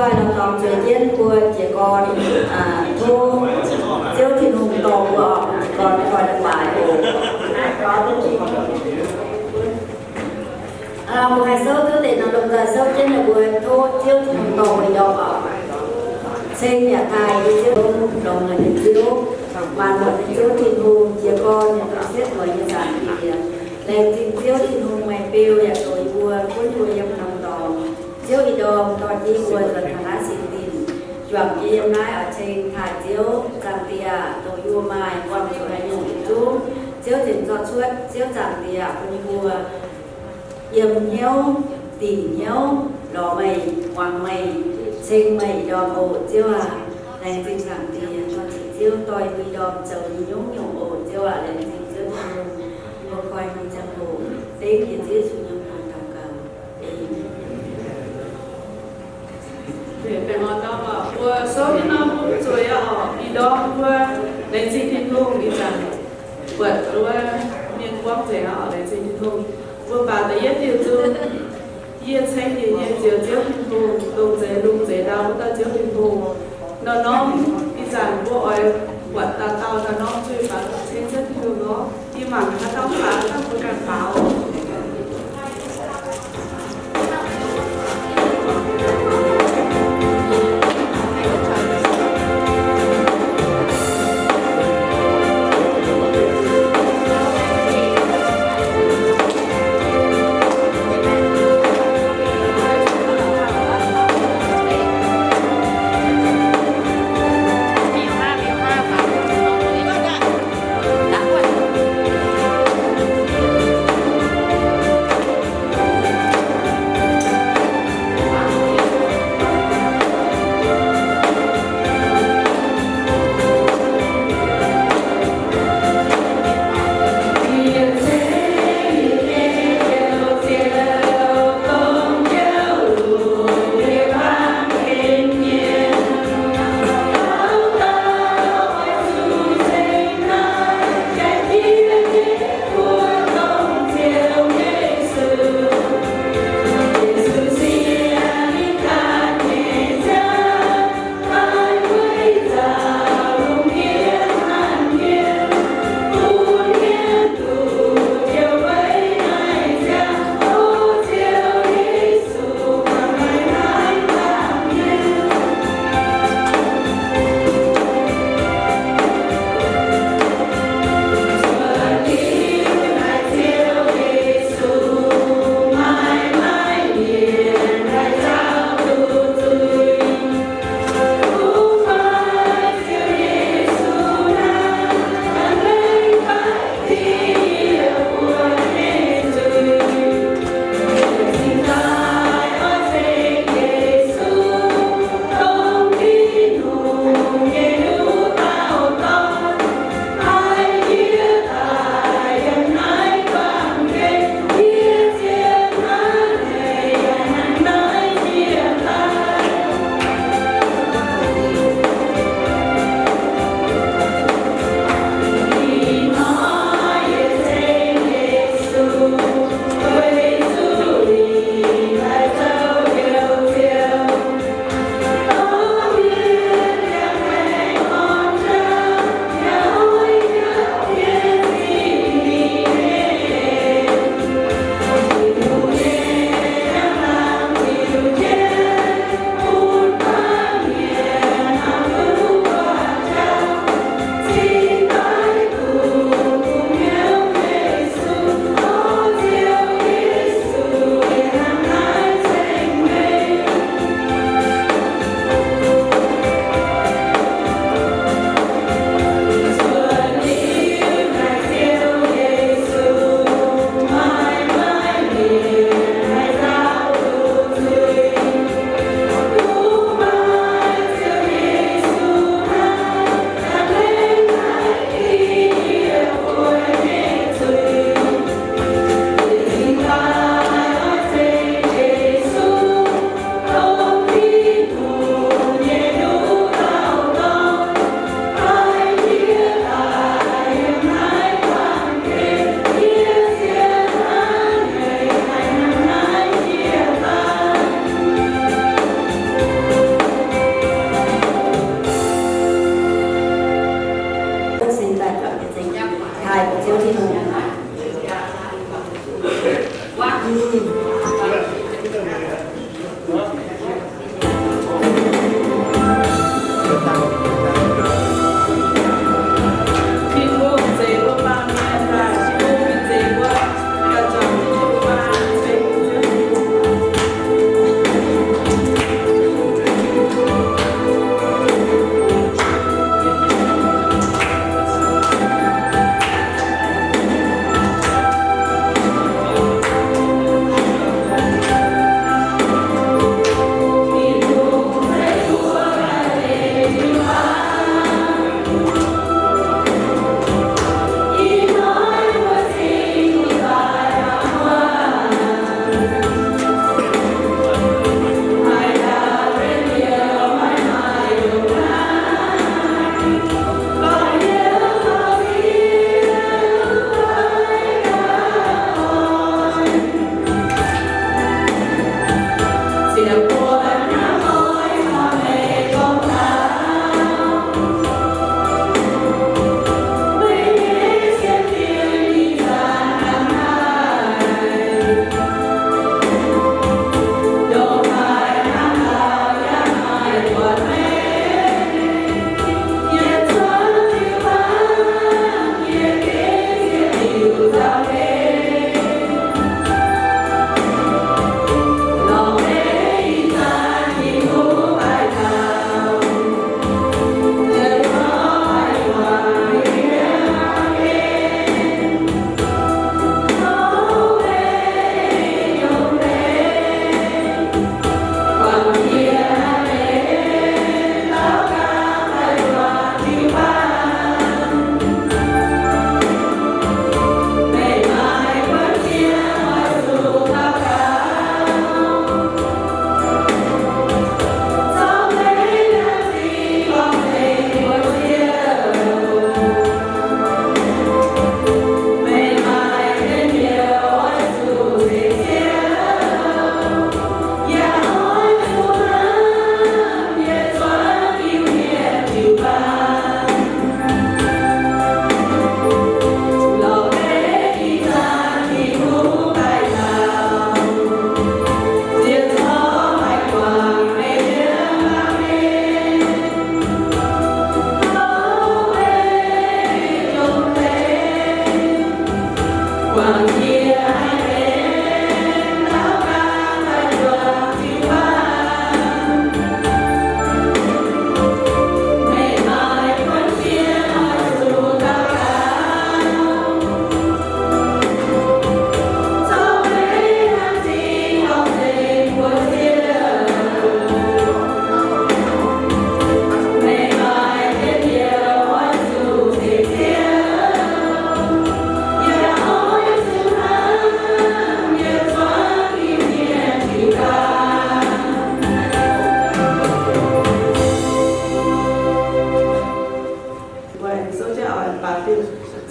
Koi norm dorngx zueiz jienv mbuo jiez gorn, tov Ziouv Tin-Hungh dorh mbuo oc, jiez gorn koi la'baaix oc. Mbuo haih souv duqv deix nor, lomh nzoih souv jienv ninh mbuo, tov Ziouv Tin-Hungh dorh mbuo ndorm oc. Ceng yaac taaih, Ziouv longx haic nyei Ziouv, maanc muotc nyei Ziouv Tin-Hungh, jiez gorn yaac dongh sietv mueiz nyei Zaangc Diex. Laengz zingh Ziouv Tin-Hungh meih beu yaac zoux yie mbuo, gunv mbuo yiem norm dorngx. Ziouv ih ndorm dorh jienv mbuo nzuonx taux naaiv singx dinc, juangc jienv yiem naaiv oix ceng taaih Ziouv. Zaangc Diex, dongh yie mbuo maaih buangh zuqc haaix nyungc yietc zungv, Ziouv zunc zorqv cuotv. Ziouv Zaangc Diex, bun yie mbuo yiem hnyouv, dingc hnyouv, lorz meih, muangx meih, ceng meih ih ndorm oc. Ziouv aac, laengz zingh Zaangc Diex, dorh ziec Ziouv dorh yie mbuo ih ndorm zoux nyei nyungc-nyungc oc. Ziouv aac, laengz zingh Ziouv Tin-Hungh, mbuo koi nyei ziangh hoc, dengv jiex Ziouv Yesu nyei mbuox daux gaux. Mbuo souv jienv norm bung zueiz oc. Ih ndorm mbuo laengz zingh Tin-Hungh ih zanc buatc wuov mienh buangv nzengc oc. Laengz zingh Tin-Hungh. Mbuo baac da'yietv diuh zungh, yie ceng njiec nyei Njoux Ziouv Tin-Hungh, longc zeix lungh zeix ndau wuov dauh Ziouv Tin-Hungh. Nor norm ih zanc mbuo oix buatc dauh dauh nor norm zuiz faaux ceng Ziouv Tin-Hungh nor, yie mangc haaix dauh faaux, dauh mbuo ganh faaux.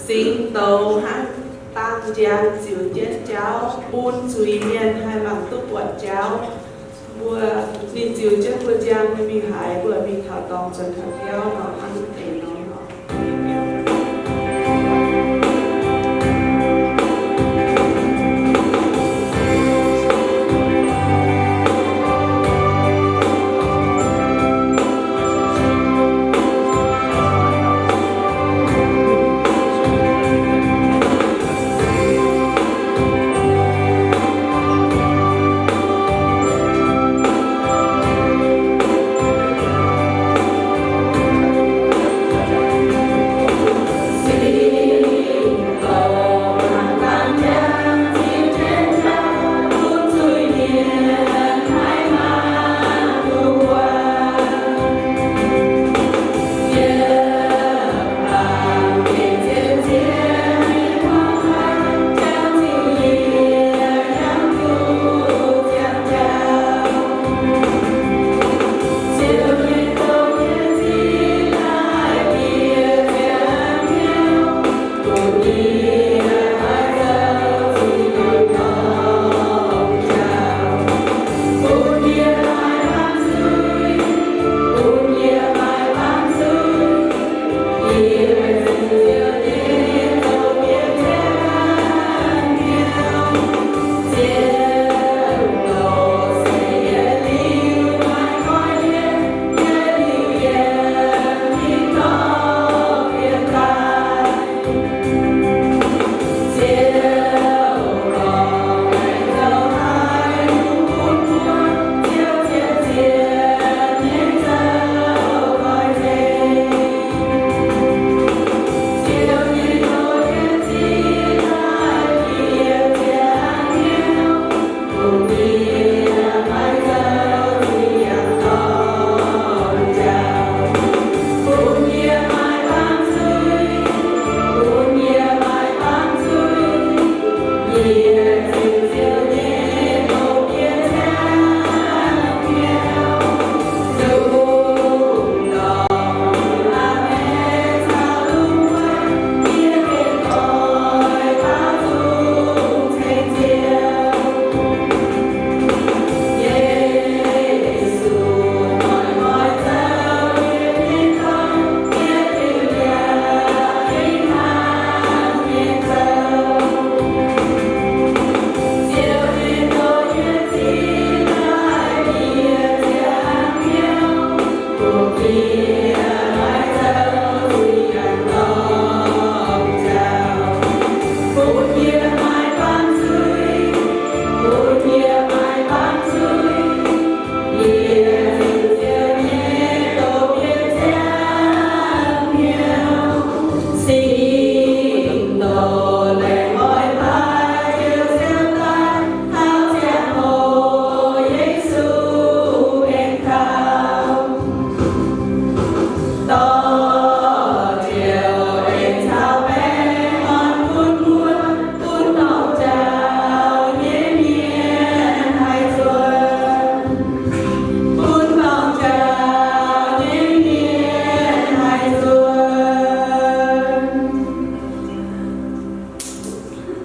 Singx douz hnangv dang njang ziux jienv jauv, bun zuiz-mienh haih mangc duqv buatc jauv. Mbuo, ninh ziux jienv mbuo njang nyei mingh haaix, mbuo mingh taux dorngx zuonx taux biauv nor, hnangv deix nor.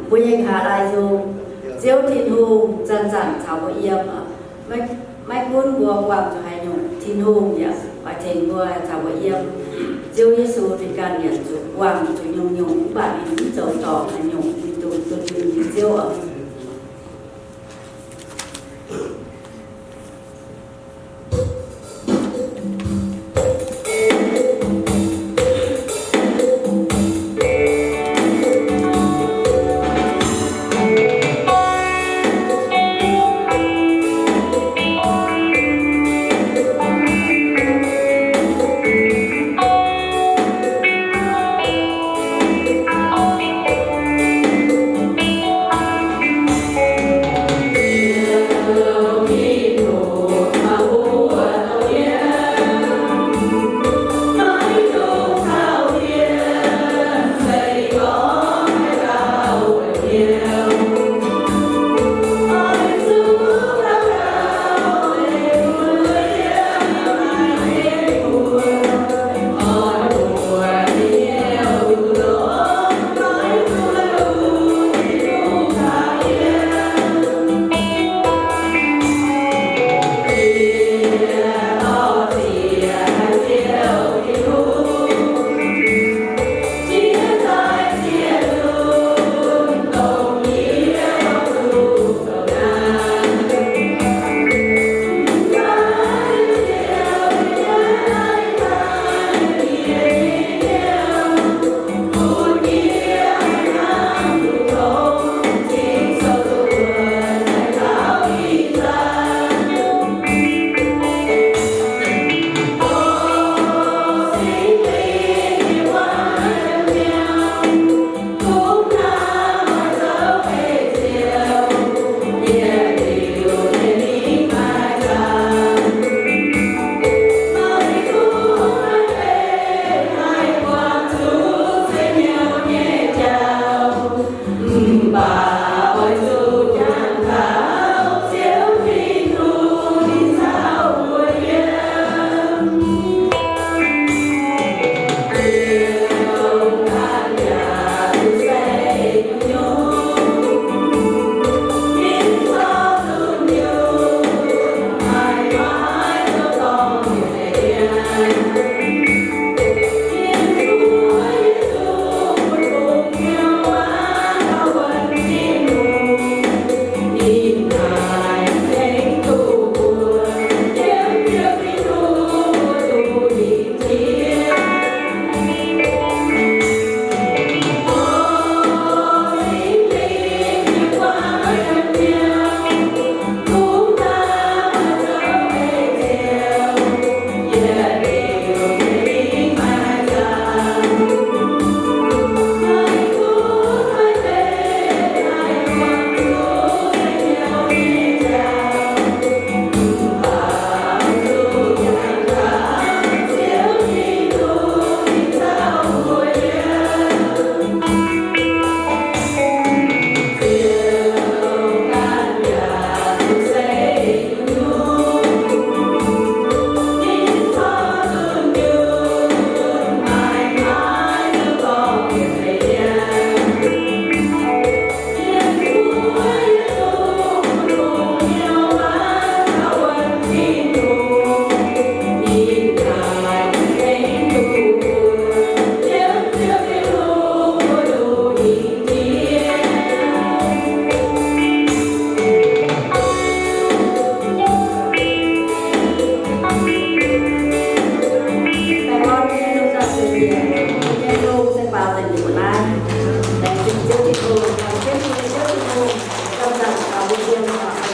Mbuo nyei nqa'haav laai nzung, Ziouv Tin-Hungh zanc-zanc caux mbuo yiem. Maiv, maiv gunv mbuo buangh zuqc haaix nyungc, Tin-Hungh yaac oix tengx mbuo caux mbuo yiem. Ziouv Yesu ninh ganh yaac zuqc buangh zuqc nyungc-nyungc mv baac ninh mv zoux dorngc haaix nyungc, ninh dungx dunh ninh nyei Ziouv oc.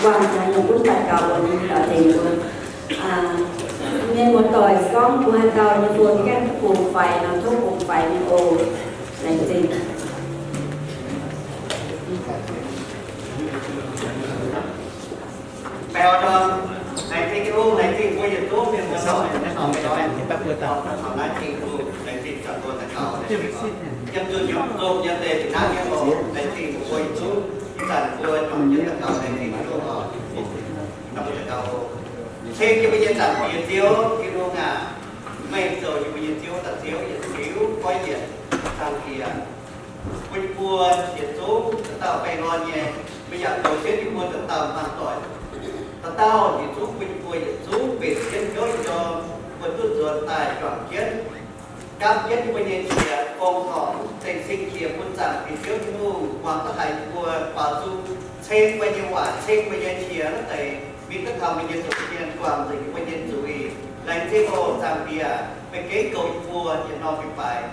Guangc naaiv yaac bun daux gaux mbuox ninh daux deix mbuo. Mienh muoz-doic gorngv mbuo haaix dauh nyei bun gaengh bungx faix nor, tov bungx faix nyei oc. Laengz zingh. Baengh orn, laengz zingh Tin-Hungh, laengz zingh mbuo yietc zungv mienh muoz-doic, laengz zingh Tin-Hungh, laengz zingh daux gaux, laengz zingh yiem zunh yiem zong nyei deix fih hnangv nyei oc. Laengz zingh mbuo yietc zungv, ih zanc mbuo juangc jienv daux gaux, laengz zingh Tin-Hungh oc. Daux gaux oc. Ceng yie mbuo nyei Zaangc Diex Ziouv, Tin-Hungh aac, meih zoux yie mbuo nyei Ziouv, daaih Ziouv yietc liuz goiv yienc, Zaangc Diex. Bun yie mbuo yietc zungv dauh dauh baengh orn nyei, meih yaac zoux jienv yie mbuo dauh dauh hmuangv doic. Dauh dauh yietc zungv bun yie mbuo yietc zungv mbenc jienv hnyouv njormh, mbuo duqv nzuonx daaih juangc jienv, gapv jienv yie mbuo nyei qiex, gong-horngc, zengc cing qiex bun Zaangc Diex Ziouv Tin-Hungh muangx duqv haiz yie mbuo baaux nzung, ceng meih nyei waac, ceng meih nyei qiex wuov deix, mingh duqv taux meih nyei nzuqc mienh, guangc nzengc yie mbuo nyei zuiz. Laengz zingh oc, Zaangc Diex, meih gengh goux yie mbuo yietc norm mingh baix,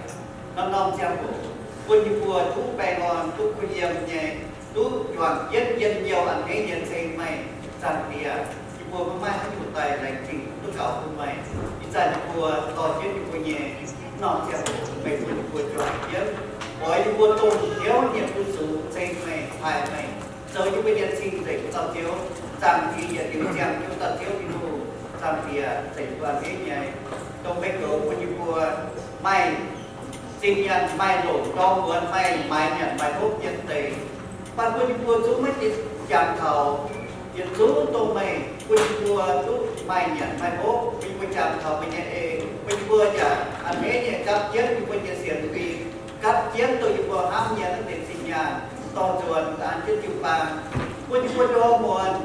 norm-norm ziangh hoc, bun yie mbuo duqv baengh orn, duqv kuh yiem nyei, duqv juangc jienv njien-youh a'hneiv nyei ceng meih, Zaangc Diex. Yie mbuo maiv maaih haaix nyungc daaih laengz zingh duqv gaux bun meih. Ih zanc yie mbuo dorh jienv yie mbuo nyei norm ziangh hoc meih bun yie mbuo juangc jienv, oix yie mbuo dongh hnyouv nyei bun zuqc ceng meih, taaih meih, zoux yie mbuo nyei cing-nzengc dauh Ziouv. Zaangc Diex yietc liuz ziangh jienv dauh Ziouv Tin-Hungh, Zaangc Diex, ceng yie mbuo a'hneiv nyei, dongh meih goux bun yie mbuo maaih zinh nyaanh, maaih longc ndorm muonz, maaih maaiz nyanc maaiz hopv nyei deix. Mv baac bun yie mbuo zungv maiv jangx taux yietc zungv dongh meih bun yie mbuo duqv maaih nyanc maaih hopv, bun yie mbuo jangx taux meih nyei en, bun yie mbuo yaac a'hneiv nyei gapv jienv yie mbuo nyei sienx fim, gapv jienv dongh yie mbuo hnamv nyei naaiv deix zinh nyaanh, dorh nzuonx an jienv jiu-baang, bun yie mbuo ndorm muonz,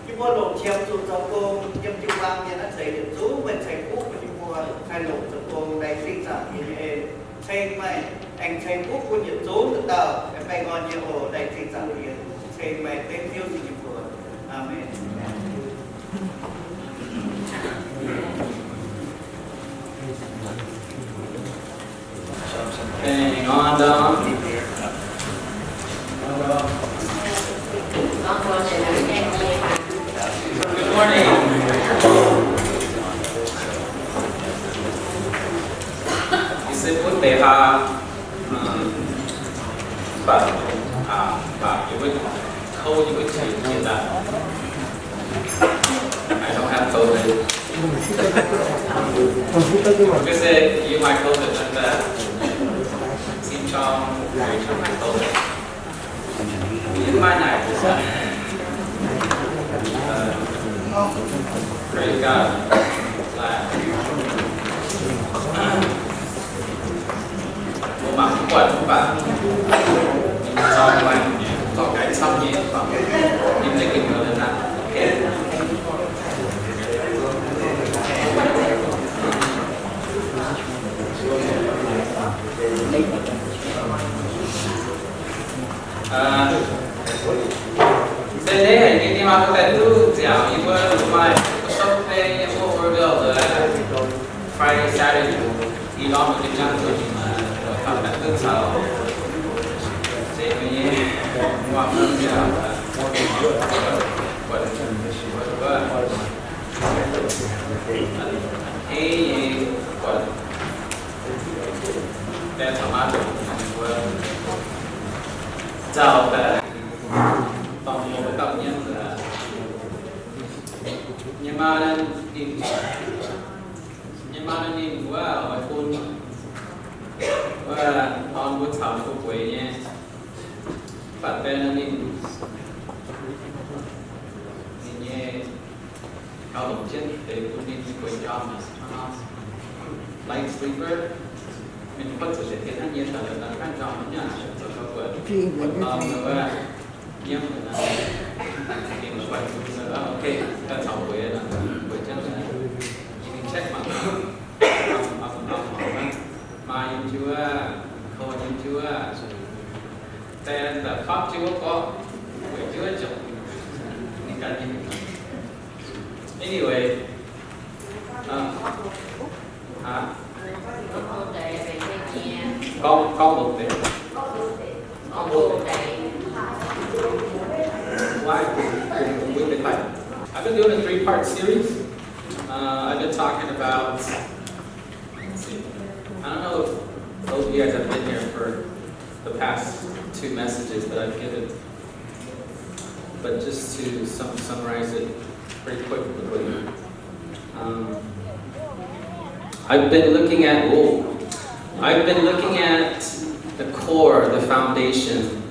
yie mbuo longc qiemx zuqc zoux gong yiem jiu-baang nyei naaiv deix yietc zungv meih ceix fuqv bun yie mbuo haih longc zoux gong. Laengz zingh Zaangc Diex nyei en. Ceng meih, aengx ceix fuqv bun yietc zungv dauh dauh baengh orn nyei oc. Laengz zingh Zaangc Diex. Ceng meih, dengv Ziouv Yesu nyei mbuox. Aamen. Good morning. Ih se bun deix haa, mv baac, mv baac yie mbuo cold, yie mbuo qiex jiez daaih. I don't have COVID. Because they, you might COVID like that. Sim Chong, Sim Chong might COVID. Yie maiv naaic. Praise God. Mbuo mangc mv buatc mv baac ninh zorng maaih zorng gaax camv nyei, ninh za'gengh nor naaic. Se hneiv haic nyei ninh maa mbuo daaih duqv nziaauc, yie mbuo maaih Sunday, yie mbuo Oroville, Friday, Saturday, i norm mbuo gengh jangv zuqc taux daaih duqv caux se nyei muangx nziaauc, buatc, buatc, buatc, hneiv nyei buatc, daaih caux maa zuqc mbuo nzauh daaih dorh mbuo gauh nyiemv. Nyei maa ninh, nyei maa ninh wuov oix bun wuov dorn mbuo caux mbuo bueix nyei, mv baac deix ninh, ninh nyei gauh longc jienv deix bun ninh bueix njormh, light sleeper. Mienh kuotv zuqc deix tien hnangv nyei taux laaix daaih gaanv njormh nyei, zoux gauh buatc, buatc dorn wuov nyiemv, gengh la'guaih bun, okay, daaih caux bueix, bueix jienv, yie mingh check mangc, maa yiem jiu aqv, kou yiem jiu aqv. Daaih fapv jiu wuov gorqv, bueix jiu wuov ziouc, ninh ganh nyei. Anyway, gorngv, gorngv longx deix, gorngv longx deix. Why? Mbuo deix I've been doing a three-part series. Uh, I've been talking about, let's see, I don't know if those of you guys have been here for the past two messages that I've given, but just to sum- summarize it pretty quickly. Um, I've been looking at, ooh, I've been looking at the core, the foundation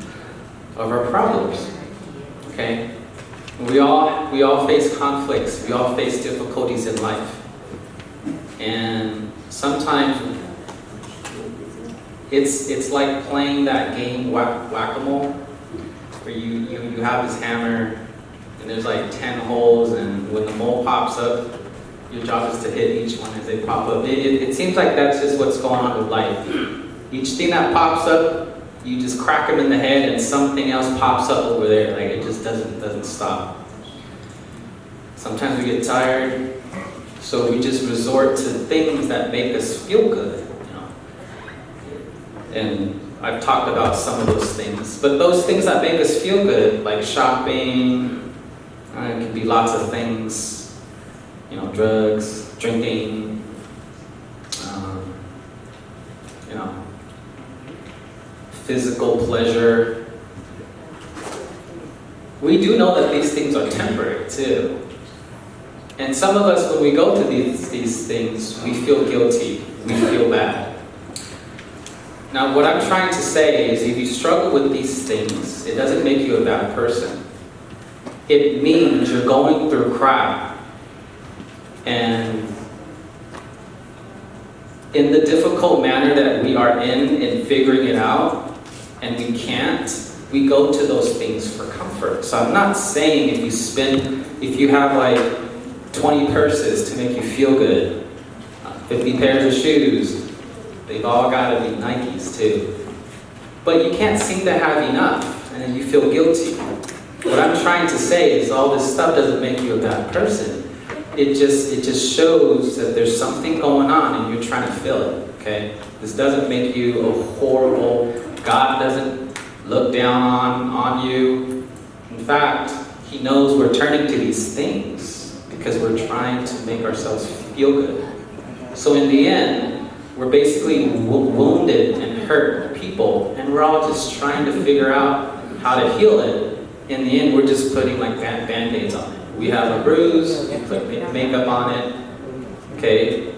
of our problems. Okay? We all, we all face conflicts. We all face difficulties in life. And sometimes it's, it's like playing that game, whack, whack-a-mole, where you, you, you have this hammer and there's like ten holes, and when the mole pops up, your job is to hit each one as they pop up. It, it, it seems like that's just what's going on with life. Each thing that pops up, you just crack them in the head, and something else pops up over there. Like, it just doesn't, doesn't stop. Sometimes we get tired, so we just resort to things that make us feel good, you know. And I've talked about some of those things, but those things that make us feel good, like shopping, uh, it can be lots of things, you know, drugs, drinking, um, you know, physical pleasure. We do know that these things are temporary too. And some of us, when we go to these, these things, we feel guilty, we feel bad. Now, what I'm trying to say is, if you struggle with these things, it doesn't make you a bad person. It means you're going through crap. And in the difficult manner that we are in, in figuring it out, and we can't, we go to those things for comfort. So I'm not saying if you spend, if you have like twenty purses to make you feel good, uh, fifty pairs of shoes, they've all gotta be Nikes too. But you can't seem to have enough, and then you feel guilty. What I'm trying to say is all this stuff doesn't make you a bad person. It just, it just shows that there's something going on and you're trying to fill it, okay? This doesn't make you a horrible, God doesn't look down on, on you. In fact, he knows we're turning to these things because we're trying to make ourselves feel good. So in the end, we're basically wo- wounded and hurt people, and we're all just trying to figure out how to heal it. In the end, we're just putting like band- band-aids on it. We have a bruise, we put ma- makeup on it. Okay,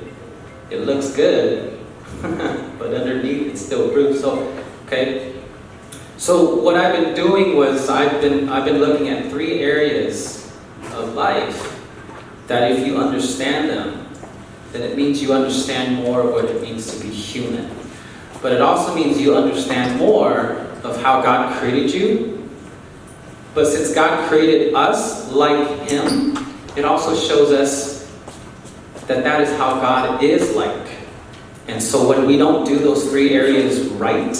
it looks good, but underneath it's still bruised. So, okay. So what I've been doing was I've been I've been looking at three areas of life that if you understand them, then it means you understand more of what it means to be human. But it also means you understand more of how God created you. But since God created us like Him, it also shows us that that is how God is like. And so when we don't do those three areas right,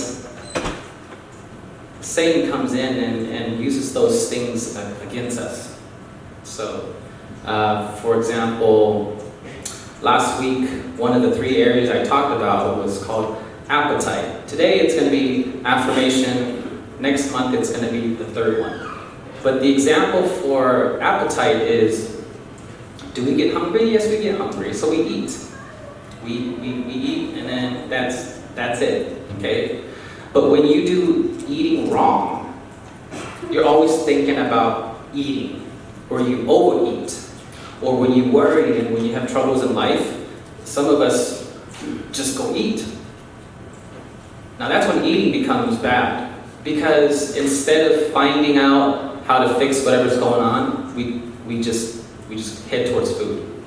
Satan comes in and, and uses those things against us. So, uh, for example, last week, one of the three areas I talked about was called appetite. Today, it's going to be affirmation. Next month, it's going to be the third one. But the example for appetite is, do we get hungry? Yes, we get hungry. So we eat. We, we, we eat, and then that's, that's it. Okay? But when you do eating wrong, you're always thinking about eating, or you overeat, or when you worry and when you have troubles in life, some of us just go eat. Now that's when eating becomes bad, because instead of finding out how to fix whatever's going on, we, we just we just head towards food.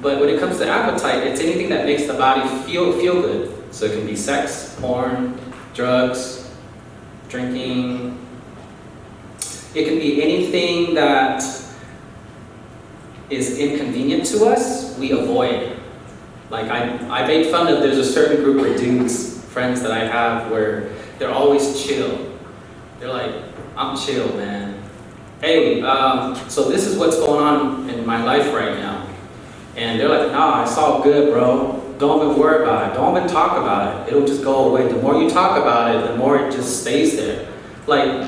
But when it comes to appetite, it's anything that makes the body feel feel good. So it can be sex, porn, drugs, drinking. It can be anything that is inconvenient to us, we avoid. Like I, I made fun of, there's a certain group of dudes, friends that I have, where they're always chill. They're like, I'm chill, man. Hey, um, so this is what's going on in my life right now. And they're like, nah, it's all good, bro. Don't even worry about it. Don't even talk about it. It'll just go away. The more you talk about it, the more it just stays there. Like,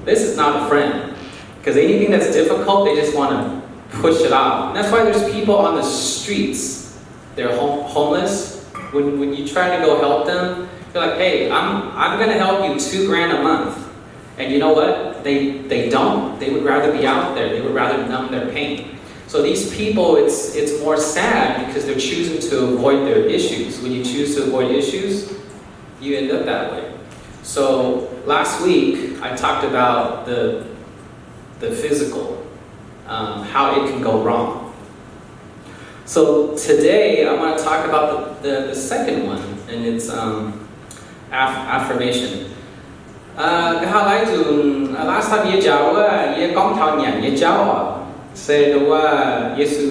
this is not a friend. Because anything that's difficult, they just want to push it off. And that's why there's people on the streets. They're hom- homeless. When when you try to go help them, you're like, hey, I'm I'm gonna help you two grand a month. And you know what? They they don't. They would rather be out there. They would rather numb their pain. So these people, it's it's more sad because they're choosing to avoid their issues. When you choose to avoid issues, you end up that way. So last week I talked about the the physical, um, how it can go wrong. So today I want to talk about the, the, the second one, and it's um, aff- affirmation. Nqa'haav laaiv nzunc, last time yie njaaux wuov, yie gorngv taux nyanc nyei jauv oc, se nduov wuov Yesu,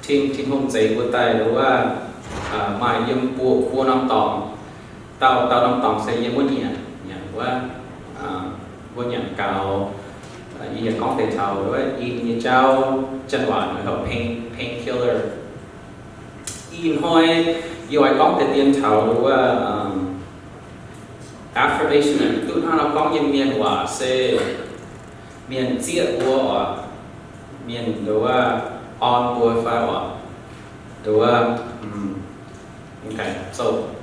Tin Tin-Hungh zeix mbuo daaih nduov wuov maaih yiem buo buo norm dorngx. Dauh dauh norm dorngx se yiem wuov nyanc, nyanc wuov, mbuo nyanc gaux. Yie gorngv deix taux wuov in nyei jauv, janx waac heuc pain painkiller. Ih hnoi yie oix gorngv deix dien taux wuov affirmation, duqv hnangv nor gorngv nyei mienh waac se mienh zieqv mbuo oc, mienh nduov wuov orn mbuo fai oc, nduov wuov Okay, so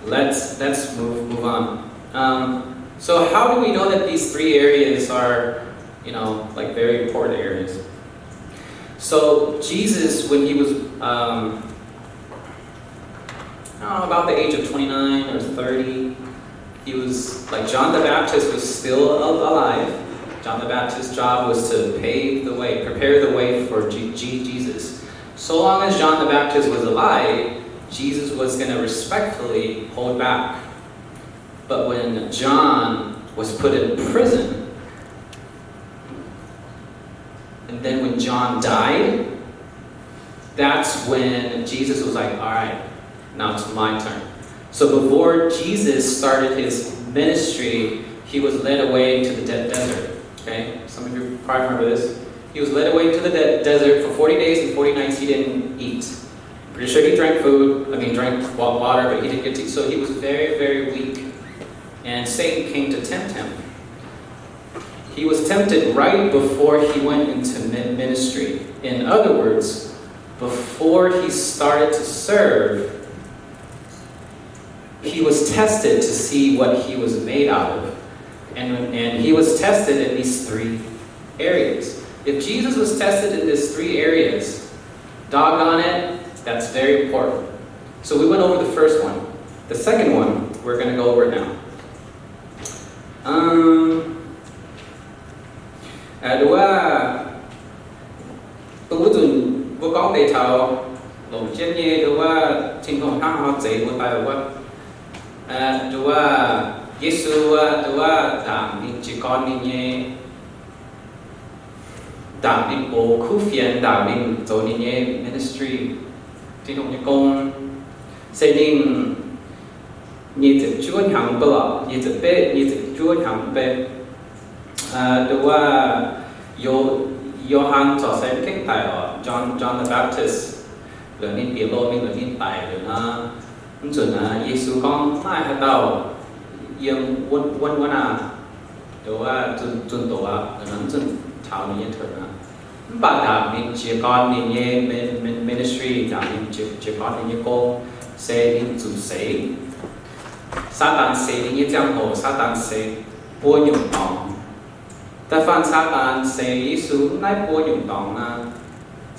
let's let's move move on. Um, so how do we know that these three areas are, you know, like very important areas? So Jesus, when he was um, I don't know, about the age of twenty-nine or thirty, he was like John the Baptist was still alive. John the Baptist's job was to pave the way, prepare the way for G- G- Jesus. So long as John the Baptist was alive, Jesus was going to respectfully hold back. But when John was put in prison, and then when John died, that's when Jesus was like, all right, now it's my turn. So before Jesus started his ministry, he was led away to the de- desert. Okay, some of you probably remember this. He was led away to the de- desert for forty days and forty nights. He didn't eat. Pretty sure he drank food, I mean, drank water, but he didn't get to eat. So he was very, very weak. And Satan came to tempt him. He was tempted right before he went into ministry. In other words, before he started to serve, he was tested to see what he was made out of. And, and he was tested in these three areas. If Jesus was tested in these three areas, doggone it, that's very important. So we went over the first one. The second one, we're going to go over now. Um, ดูว่า wuov nzunc mbuo gorngv deix taux longc jienv nyei, ดูว่า Tin-Hungh hnangv haaix nor zeix mbuo daaih wuov, ดูว่า Yesu wuov, ดูว่า ndaangc ninh jiez gorn ninh nyei, ndaangc ninh box kuv fienx, ndaangc ninh zoux ninh nyei ministry, Tin-Hungh nyei gong, se ninh nyic ziepc juov hnyangx mv bei lorqc, nyic ziepc betv, nyic ziepc juov hnyangx mv bei. ดูว่า Yo- Yo^han corc se mv gaengh daic oc, John John the Baptist, liuz ninh bieqc loh mingh liuz ninh daic liuz nor, mv nzunc naaiv Yesu gorngv maaih haaix dauh yiem wuov wuov naaiv, ดูว่า zunh zunh doqc aqv, mv nzunc taux ninh nyei turn aqv. Mv baac ndaangc ninh jiez gorn ninh nyei min- min- ministry, ndaangc ninh jiez jiez gorn ninh nyei gong, se ninh zuqc seix. Saadaan seix ninh nyei ziangh hoc, Saadaan seix buo nyungc dorngx. Da'faanh Saadaan seix Yesu mv naaiv buo nyungc dorngx nor,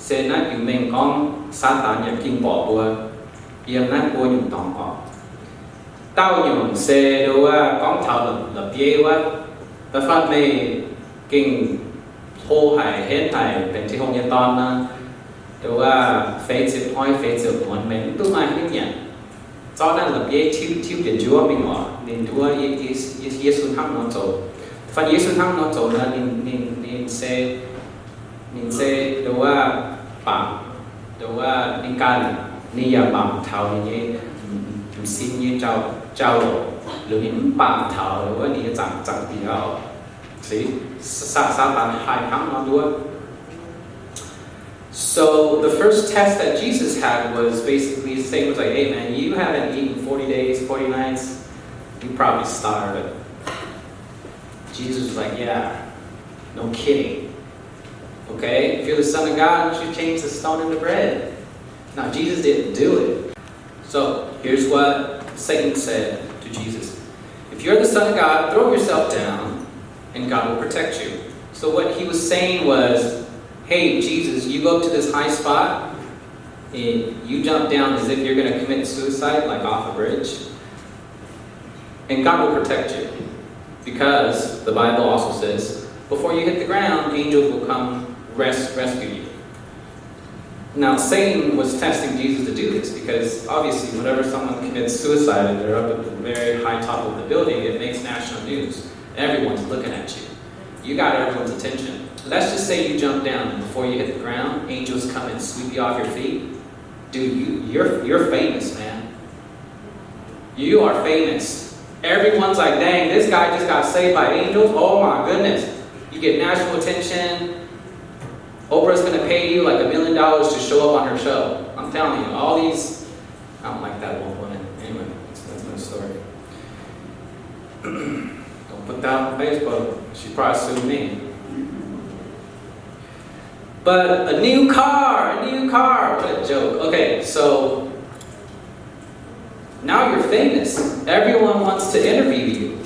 se naaiv biux mengh gorngv Saadaan yaac ging borqc mbuo yiem naaiv buo nyungc dorngx oc. Dauh nyungc se ดูว่า gorngv taux la'bieiv wuov, da'faanh meih gengh hlo haic, henv haic, benx Tin-Hungh nyei dorn nor, ดูว่า feix ziepc hnoi feix ziepc muonz meih mv duqv maaih hnyouv nyanc. Zorqv naaiv la'bieiv tiuv tiuv bieqc njuov mingh oc. Ninh nduov Ye- Ye- Yesu hnangv nor zoux. Da'faanh Yesu hnangv nor zoux nor, ninh ninh ninh se ninh se ดูว่า bangc, ดูว่า ninh ganh, ninh yaac mangc taux ninh nyei m'sieqv nyei jauv-louc, liuz ninh mv bangc taux ดูว่า ninh nyei zaangc zaangc diex oc. Se Saa- Saadaan haih hnangv nor nduov. So the first test that Jesus had was basically Satan was like, hey man, you haven't eaten forty days, forty nights, you probably starving. Jesus was like, yeah, no kidding. Okay, if you're the Son of God, you should change the stone into bread. Now, Jesus didn't do it. So, here's what Satan said to Jesus. If you're the Son of God, throw yourself down, and God will protect you. So what he was saying was, hey, Jesus, you go up to this high spot, and you jump down as if you're going to commit suicide, like off a bridge. And God will protect you. Because the Bible also says, before you hit the ground, angels will come res- rescue you. Now, Satan was testing Jesus to do this because obviously, whenever someone commits suicide and they're up at the very high top of the building, it makes national news. Everyone's looking at you. You got everyone's attention. Let's just say you jump down, and before you hit the ground, angels come and sweep you off your feet. Dude, you, you're, you're famous, man. You are famous. Everyone's like, dang, this guy just got saved by angels. Oh my goodness. You get national attention. Oprah's going to pay you like a million dollars to show up on her show. I'm telling you, all these, I don't like that old woman. Anyway, that's, that's another story. Don't put that on Facebook. She probably sue me. But a new car, a new car. What a joke. Okay, so now you're famous. Everyone wants to interview you.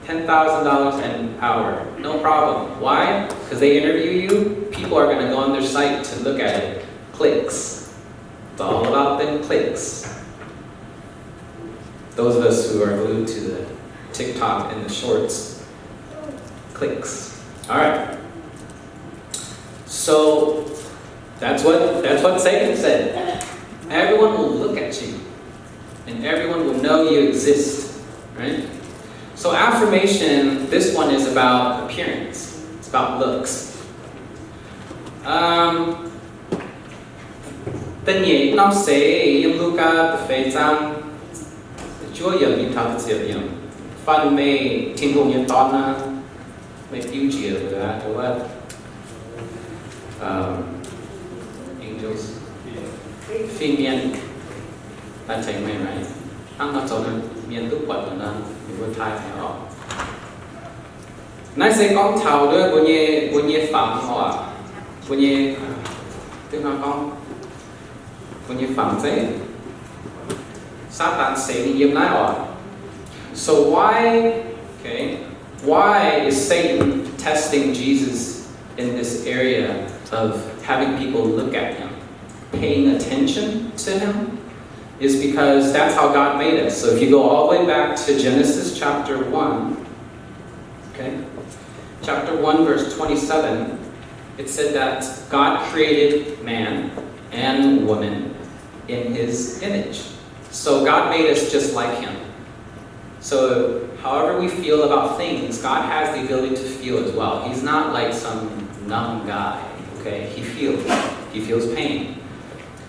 Ten thousand dollars an hour, no problem. Why? Because they interview you, people are going to go on their site to look at it. Clicks. It's all about them clicks. Those of us who are glued to the TikTok and the shorts, clicks. All right. So that's what that's what Satan said. Everyone will look at you, and everyone will know you exist, right? So affirmation, this one is about appearance. It's about looks. Um, da'nyeic norm seix yiem Lugaa da'feix zaang, juov yiemc mingh taux da'ziepc yiemc, fanh meih Tin-Hungh nyei Dorn naaic, meih biuv njiec mbuo aqv, wuov, um, angels, fin-mienh, naaiv tengx meih, right? Hnangv nor zoux mienh duqv buatc nor, ninh mbuo taaih meih oc. Naaiv se gorngv taux nduov mbuo nyei, mbuo nyei fangx oc, mbuo nyei, duqv nor gorngv, mbuo nyei fangx zeiv, Saadaan seix ninh yiem naaiv oc. So why, okay, why is Satan testing Jesus in this area of having people look at him, paying attention to him? Is because that's how God made us. So if you go all the way back to Genesis chapter one, okay, chapter one, verse twenty-seven, it said that God created man and woman in his image. So God made us just like him. So however we feel about things, God has the ability to feel as well. He's not like some numb guy, okay? He feels. He feels pain.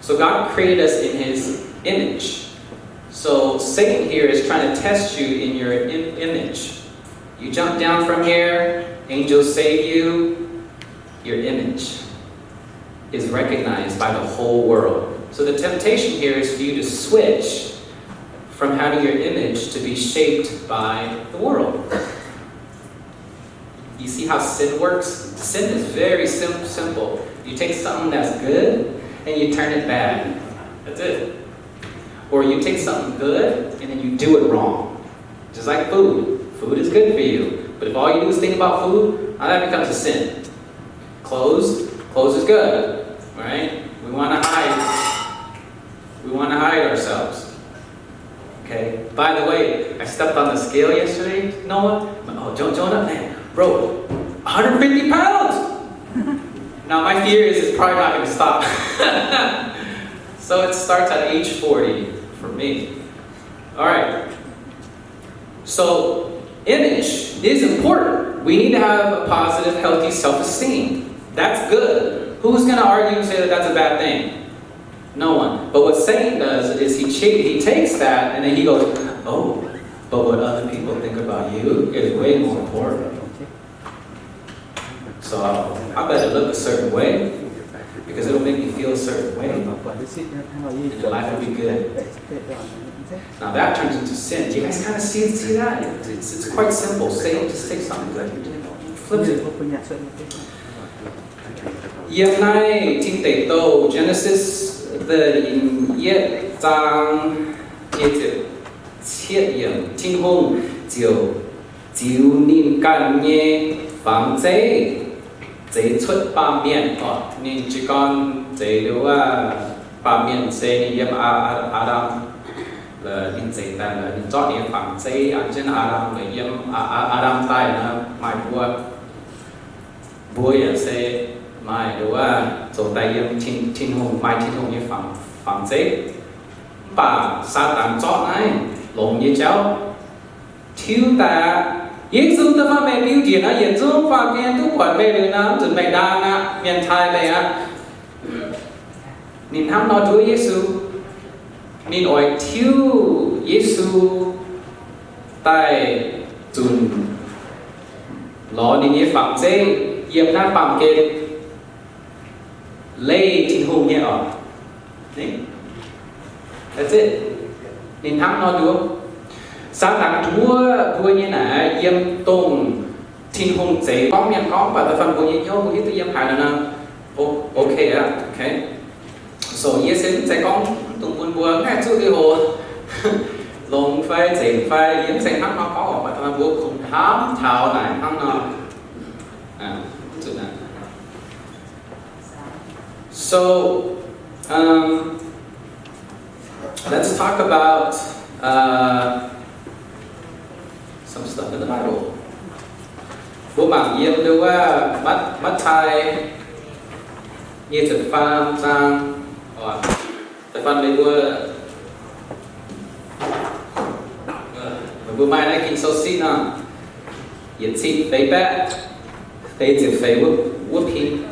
So God created us in his image. So Satan here is trying to test you in your im- image. You jump down from here, angels save you, your image is recognized by the whole world. So the temptation here is for you to switch from having your image to be shaped by the world. You see how sin works? Sin is very sim- simple. You take something that's good and you turn it bad. That's it. Or you take something good and then you do it wrong. Just like food. Food is good for you. But if all you do is think about food, now that becomes a sin. Clothes, clothes is good, right? We want to hide. We want to hide ourselves. Okay. By the way, I stepped on the scale yesterday, Noah. Oh, Jonah, Jonah, man, bro, one hundred fifty pounds. Now my fear is it's probably not going to stop. So it starts at age forty for me. All right. So image is important. We need to have a positive, healthy self-esteem. That's good. Who's going to argue and say that that's a bad thing? No one. But what Satan does is he cha- he takes that and then he goes, oh, but what other people think about you is way more important. So I better look a certain way because it'll make me feel a certain way, and then life will be good. Now that turns into sin. Do you guys kind of see see that? It's, it's quite simple. Satan just takes something good and Yiem naaiv Tin Deic Douh, Genesis, da'yietv zaang, cietv yiemc, Tin-Hungh ziouc ziux ninh ganh nyei fangx zeiv zeix cuotv baamh mienh. Orqc, ninh jiez gorn zeix liuz, baamh mienh se ninh yiem Aa-, Aa-, Aa^ndam, ninh zeix daaih, ninh zorqv ninh nyei fangx zeiv an jienv Aa^ndam, yiem Aa-, Aa^ndam daaih nor maaih mbuo. Mbuo yaac se maaih, nduov, zoux daaih yiem Tin-Hungh, maaih Tin-Hungh nyei fangx, fangx zeiv. Mv baac Saadaan zorqv naaiv longx nyei jauv tiuv daaih aqv. Yesu da'faanh meih biux njiec nor, yietc zungv baamh gen duqv buatc meih liuz nor, mv nzunc meih ndaang aqv, mienh taaih meih aqv. Ninh hnangv nor nduov Yesu. Ninh oix tiuv Yesu daaih zunc lorz ninh nyei fangx zeiv yiem naaiv baamh gen leih Tin-Hungh nyei oc. Ninh hnangv nor nduov. Saadaan nduov mbuo nyei naaic yiem dongh Tin-Hungh zeix gorngv mienh gorngv, mv baac da'faanh mbuo nyei hnyouv mbuo hiuv duqv yiem haaix nor, nor, o-, ok aqv, ok. So yie se mv zeiz gorngv dongh bun mbuo mv haih zuqv liuz hoc longx fai nzengc fai, yie mv zeiz hnangv nor gorngv oc, mv baac da'faanh mbuo kungx hnamv taux naaic hnangv nor. So, um, let's talk about, uh, some stuff in the Bible. Mbuo mangc yiem nduov Matv-, Matv^tai nyic ziepc faam zaang. Da'faanh meih mbuo, meih mbuo maaih naaiv Ging-Sou siqv nor, yietc cin feix baeqv feix ziepc feix wuov, wuov pin.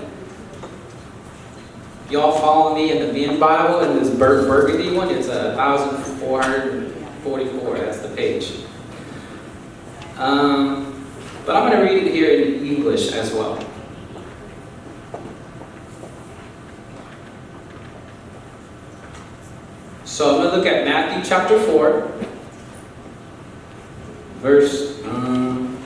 Y'all follow me in the Min Bible, in this bur-, burgundy one, it's a thousand four hundred forty-four, that's the page. Um, but I'm gonna read it here in English as well. So I'm gonna look at Matthew chapter four, verse, um,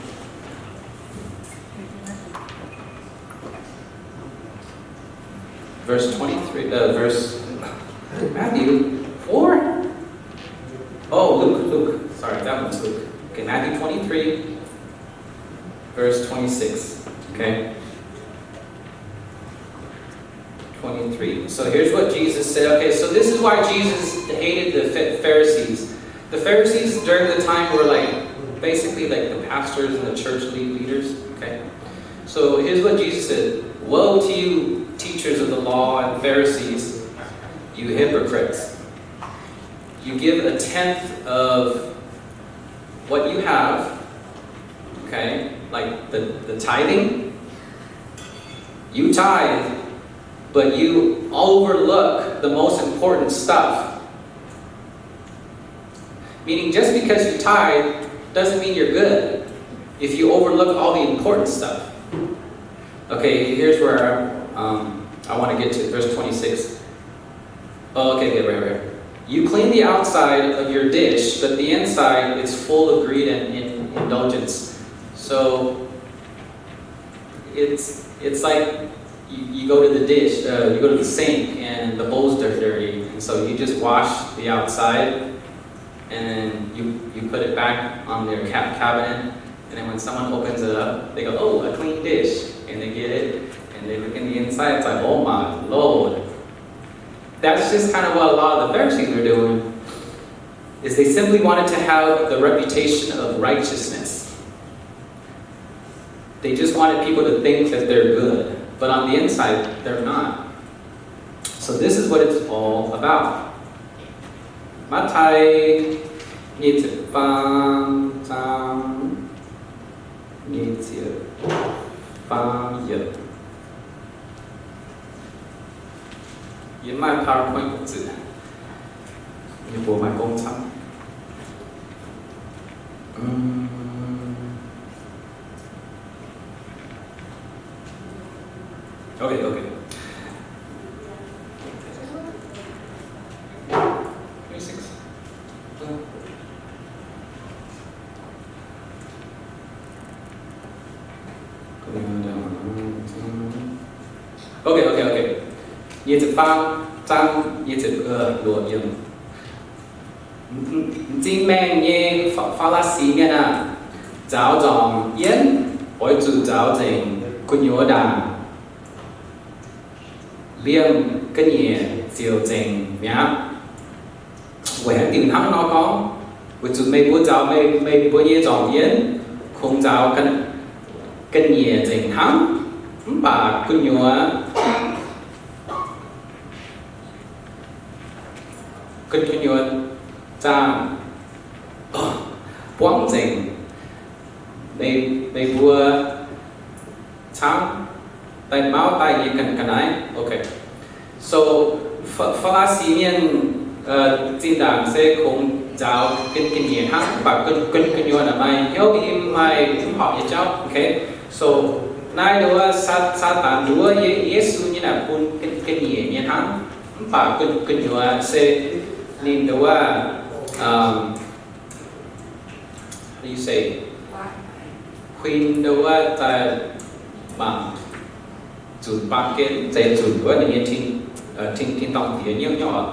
verse twenty-three, uh, verse, Matthew four? Oh, Luke, Luke. Sorry, that one's Luke. Okay, Matthew twenty-three, verse twenty-six. Okay. Twenty-three. So here's what Jesus said. Okay, so this is why Jesus hated the Pha-, Pharisees. The Pharisees during the time were, like, basically, like, the pastors and the church lead-, leaders. Okay. So here's what Jesus said. "Woe to you, teachers of the law and Pharisees, you hypocrites. You give a tenth of what you have," okay, like the, the tithing. "You tithe, but you overlook the most important stuff." Meaning, just because you tithe doesn't mean you're good if you overlook all the important stuff. Okay, here's where, um, I want to get to, verse twenty-six. Oh, okay, okay, right, right. "You clean the outside of your dish, but the inside is full of greed and in-, indulgence." So it's, it's like you, you go to the dish, uh, you go to the sink and the bowls are dirty, and so you just wash the outside and you, you put it back on their ca-, cabinet, and then when someone opens it up, they go, "Oh, a clean dish," and they get it, and they look in the inside, it's like, "Oh my Lord." That's just kind of what a lot of the Pharisees were doing, is they simply wanted to have the reputation of righteousness. They just wanted people to think that they're good, but on the inside, they're not. So this is what it's all about. Matv^tai nyic ziepc faam zaang nyic ziepc faam yiemc. Yie maaih PowerPoint zuqc, yie mbuo maaih gong camv. Mm. Okay, okay. Twenty-six. Go Okay, okay, okay. Nyic ziepc faam zaang nyic ziepc luoqc yiemc. M'zing maengh nyei Faa^laa^si mienh aah! Nzaaux nzormc yienv oix zuqc nzaaux nzengc gu'nyuoz ndaangc, liemh ga'nyiec ziouc nzengc mi'aqv. Weic haaix diuc hnangv nor gorngv? Weic zuqc meih mbuo nzaaux meih, meih mbuo nyei nzormc yienv kungx nzaaux ga'nyiec nzengc hnangv, mv baac gu'nyuoz, gu'nyuoz zaangh buangv nzengc. Meih, meih mbuo camv daaih mauv daaih nyei ga'naaiv. Okay. So, Faa^laa^si mienh zinh ndaangc se kungx nzaaux ga'nyiec hnangv, mv baac gu'nyuoz maaih hnyouv nyei, maaih mv horpc nyei jauv. Okay. So, naaiv nduov Saadaan nduov Yesu nyei naaic bun ga'nyiec nyei hnangv, mv baac gu'nyuoz se ninh nduov, how do you say, huin nduov daaih mangc zunc baamh gen, zeiz zunc wuov ninh nyei tin, tin, tin-dorngh diex nyouv nyouv oc.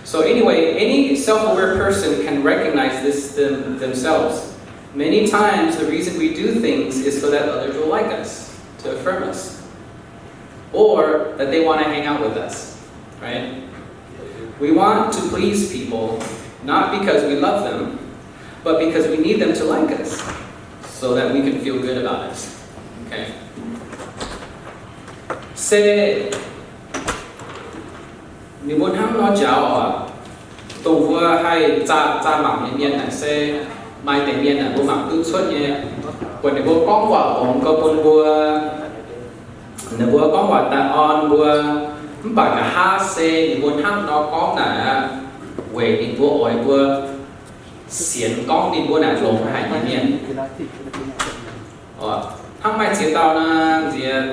So anyway, any self-aware person can recognize this them, themselves. Many times, the reason we do things is so that others will like us, to affirm us, or that they want to hang out with us, right? We want to please people, not because we love them, but because we need them to like us, so that we can feel good about it. Okay? Se ninh mbuo hnangv nor njaaux oc. Dongh mbuo haih zaah, zaah mangc nyei mienh naaic se maaih deix mienh naaic mbuo mangc duqv cuotv nyei, buatc ninh mbuo gorngv waac longx gau bun mbuo, ninh mbuo gorngv waac daaih orn mbuo, mv baac nqa'haav se ninh mbuo hnangv nor gorngv naaic aqv, weic ninh mbuo oix mbuo sienx gorngv ninh mbuo naaic longx haic nyei mienh. Hnangv maaih ziex dauh naaic, nziex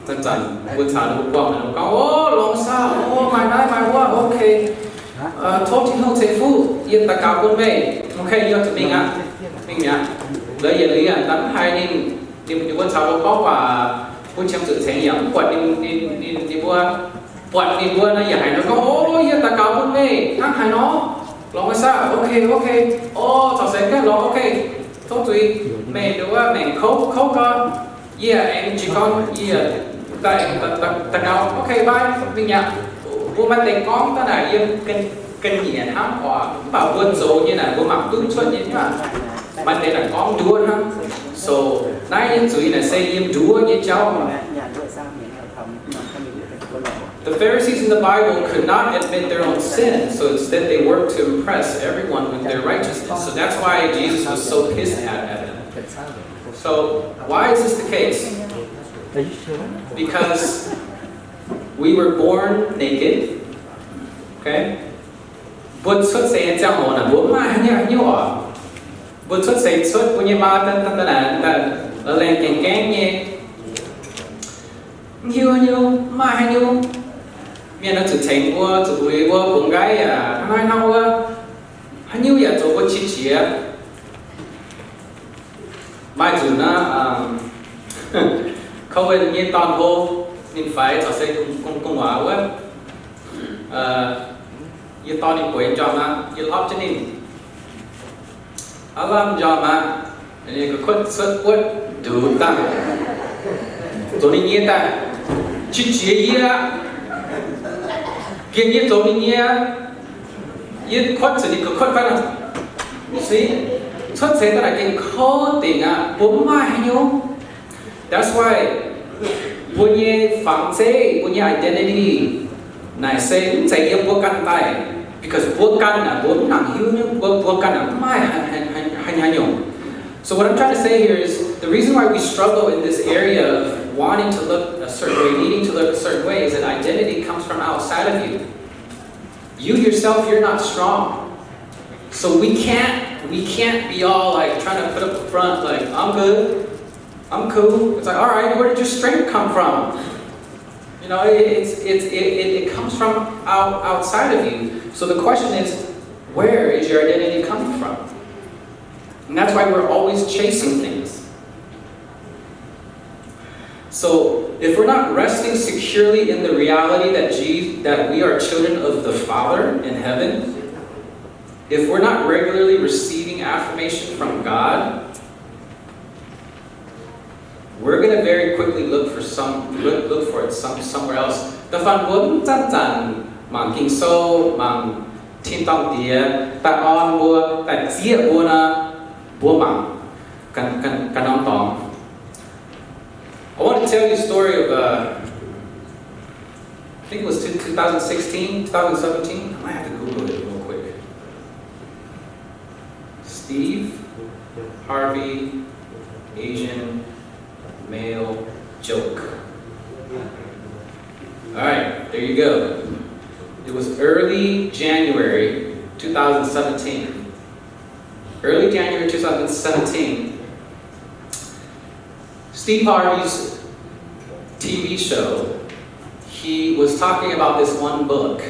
zanc-zanc mbuo caux ninh mbuo buangh, ninh mbuo gorngv, O, longx saah, o, maaih naaiv maaih wuov, okay. Tov Tin-Hungh ceix fuqv, yie daux gaux bun meih. Okay, yie zuqc mingh aqv. Mingh mi'aqv. La'yietc liuz daaih mv haiz ninh, ninh mbuo caux mbuo gorngv waac, mbuo qiemx zuqc cingx yaac mv buatc ninh, ninh, ninh mbuo, buatc ninh mbuo naaic yaac haiz nor gorngv, O, yie daux gaux bun meih, hnangv haaix nor? Longx saah? Okay, okay. O, caux seix gaengh lorz, okay. Tov zuiz, meih nduov maengc kouv, kouv gau. Yie aengx jiex gorn, yie daaih, daaih, daaih gaux. Okay, bye. Mingh mi'aqv. Mbuo maaih deix gorngv daaih naaic yiem ga'nyiec hnangv oc, mv baac mbuo zoux nyei naaic mbuo mangc duqv cuotv nyei nyuoqc. Maaih deix naaic gorngv nduov hnangv. So naaiv nyei zuiz naaic se yiem nduov nyei jauv. The Pharisees in the Bible could not admit their own sin, so instead they worked to impress everyone with their righteousness. So that's why Jesus was so pissed at, at them. So why is this the case? Because we were born naked, okay? Mbuo cuotv seix nyei ziangh hoc naaic mbuo mv maaih haaix nyungc oc. Mbuo cuotv seix cuotv mbuo nyei maa daaih, daaih, daaih, daaih laengh gaengh gaengh nyei. Mv hiuv nyungc, mv maaih haaix nyungc. Mienh oix zuqc tengx mbuo, zuqc uix mbuo, bungx nqaiv yaac hnangv naaiv hnangv wuov. Haaix nyungc yaac zoux mbuo qiex jiez. Maaih nzunc naaiv, Cohen nyei dorn-hlo, ninh faix caux se gu'nguaaz wuov, yie dorh ninh bueix njormh aqv, yie hlorpv jienv ninh. Aav lamh njormh aqv, ninh ga'kuotv cuotv wuotv nduqc dangh, zoux ninh nyei daaih, qiex jiez yie aqv. Gengh yie zoux ninh nyei aqv. Yie kuotv zuqc ninh ga'kuotv fai nor? Mv zeiz. Cuotv seix daaih naaic gengh kouv dingc aqv, mbuo mv maaih haaix nyungc. That's why mbuo nyei fangx zeiv, mbuo nyei identity naaic se mv zeiz yiem mbuo ganh daaih, because mbuo ganh naaic mbuo mv nangc hiuv nyei, mbuo, mbuo ganh naaic mv maaih haaix, haaix, haaix, haaix nyungc. So what I'm trying to say here is the reason why we struggle in this area of wanting to look a certain way, needing to look a certain way, is that identity comes from outside of you. You yourself, you're not strong. So we can't, we can't be all like trying to put up a front like, I'm good, I'm cool. It's like, all right, where did your strength come from? You know, it, it's, it's, it, it, it comes from out, outside of you. So the question is, where is your identity coming from? And that's why we're always chasing things. So, if we're not resting securely in the reality that, Je- that we are children of the Father in heaven, if we're not regularly receiving affirmation from God, we're going to very quickly look for some look, look for it some, somewhere else. Da'faanh mbuo mv zanc-zanc mangc Ging-Sou, mangc tin-dorngh diex daaih orn mbuo, daaih zieqv mbuo nor, mbuo mangc ganh, ganh, ganh norm dorngx. I want to tell you a story of, uh, I think it was two- two thousand sixteen, two thousand seventeen. I might have to Google it real quick. Steve Harvey, Asian male joke. All right, there you go. It was early January two thousand seventeen. Early January two thousand seventeen, Steve Harvey's T V show, he was talking about this one book.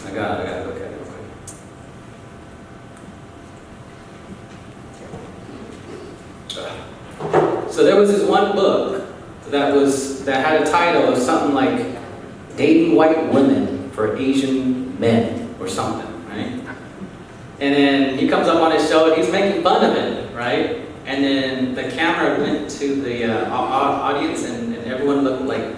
I got, I got to look at it real quick. So there was this one book that was that had a title of something like "Dating White Women for Asian Men" or something, right? And then he comes up on his show and he's making fun of it, right? And then the camera went to the uh, au- au- audience and, and everyone looked like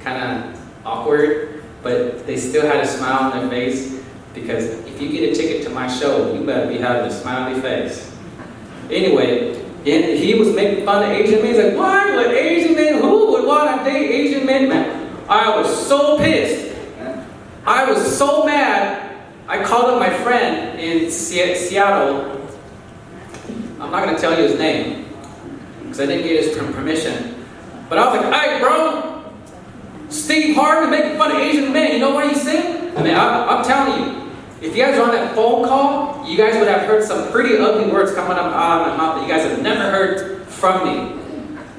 kind of awkward, but they still had a smile on their face because if you get a ticket to my show, you better be having a smiley face. Anyway, and he was making fun of Asian men. He's like, "Why would Asian men? Who would want to date Asian men?" Man, I was so pissed. I was so mad. I called up my friend in Se- Seattle. I'm not going to tell you his name because I didn't get his per- permission. But I was like, "Hey, bro, Steve Harvey making fun of Asian men. You know what he's saying?" I mean, I, I'm telling you, if you guys were on that phone call, you guys would have heard some pretty ugly words coming up out of my mouth that you guys have never heard from me.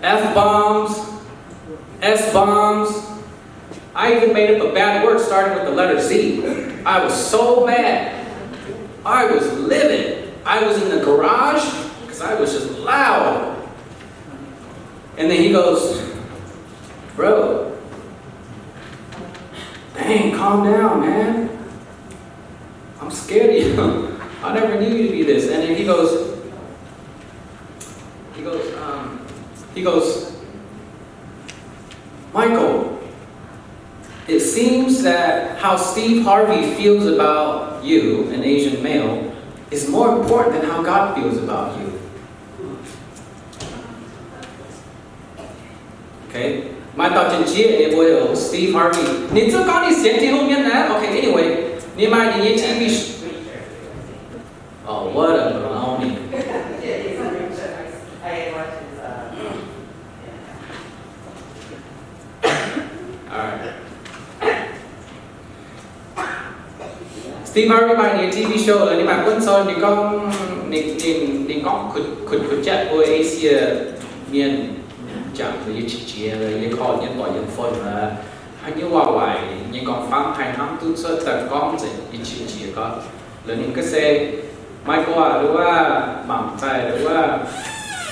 F bombs, S bombs. I even made up a bad word starting with the letter Z. I was so mad. I was livid. I was in the garage because I was just loud. And then he goes, "Bro, dang, calm down, man. I'm scared of you. I never knew you to be this." And then he goes, he goes, um, he goes, "Michael, it seems that how Steve Harvey feels about you, an Asian male, is more important than how God feels about you." Okay? Maaih dauh janx-jieqv ninh mbuo heuc Steve Harvey. Ninh zungv gorngv ninh sienx Tin-Hungh mienh naaiv. Okay, anyway, ninh maaih ninh nyei T V. Oh, what a baloney. All right. Steve Harvey maaih ninh nyei T V show lorqc, ninh maaih buonv cong, ninh gorngv, ninh, ninh, ninh gorngv kuv, kuv, kuv jatv mbuo Asia mienh, jangx yie qiex jiez, yie korv nyei doic yiem fon, hnangv nyei waac waaic nyei gorngv fangv haih hnamv duqv cuotv daaih gorngv nzengc yie qiex jiez gorngv. Lorqc ninh gorngv se, Michael aac, nduov mangc daaih nduov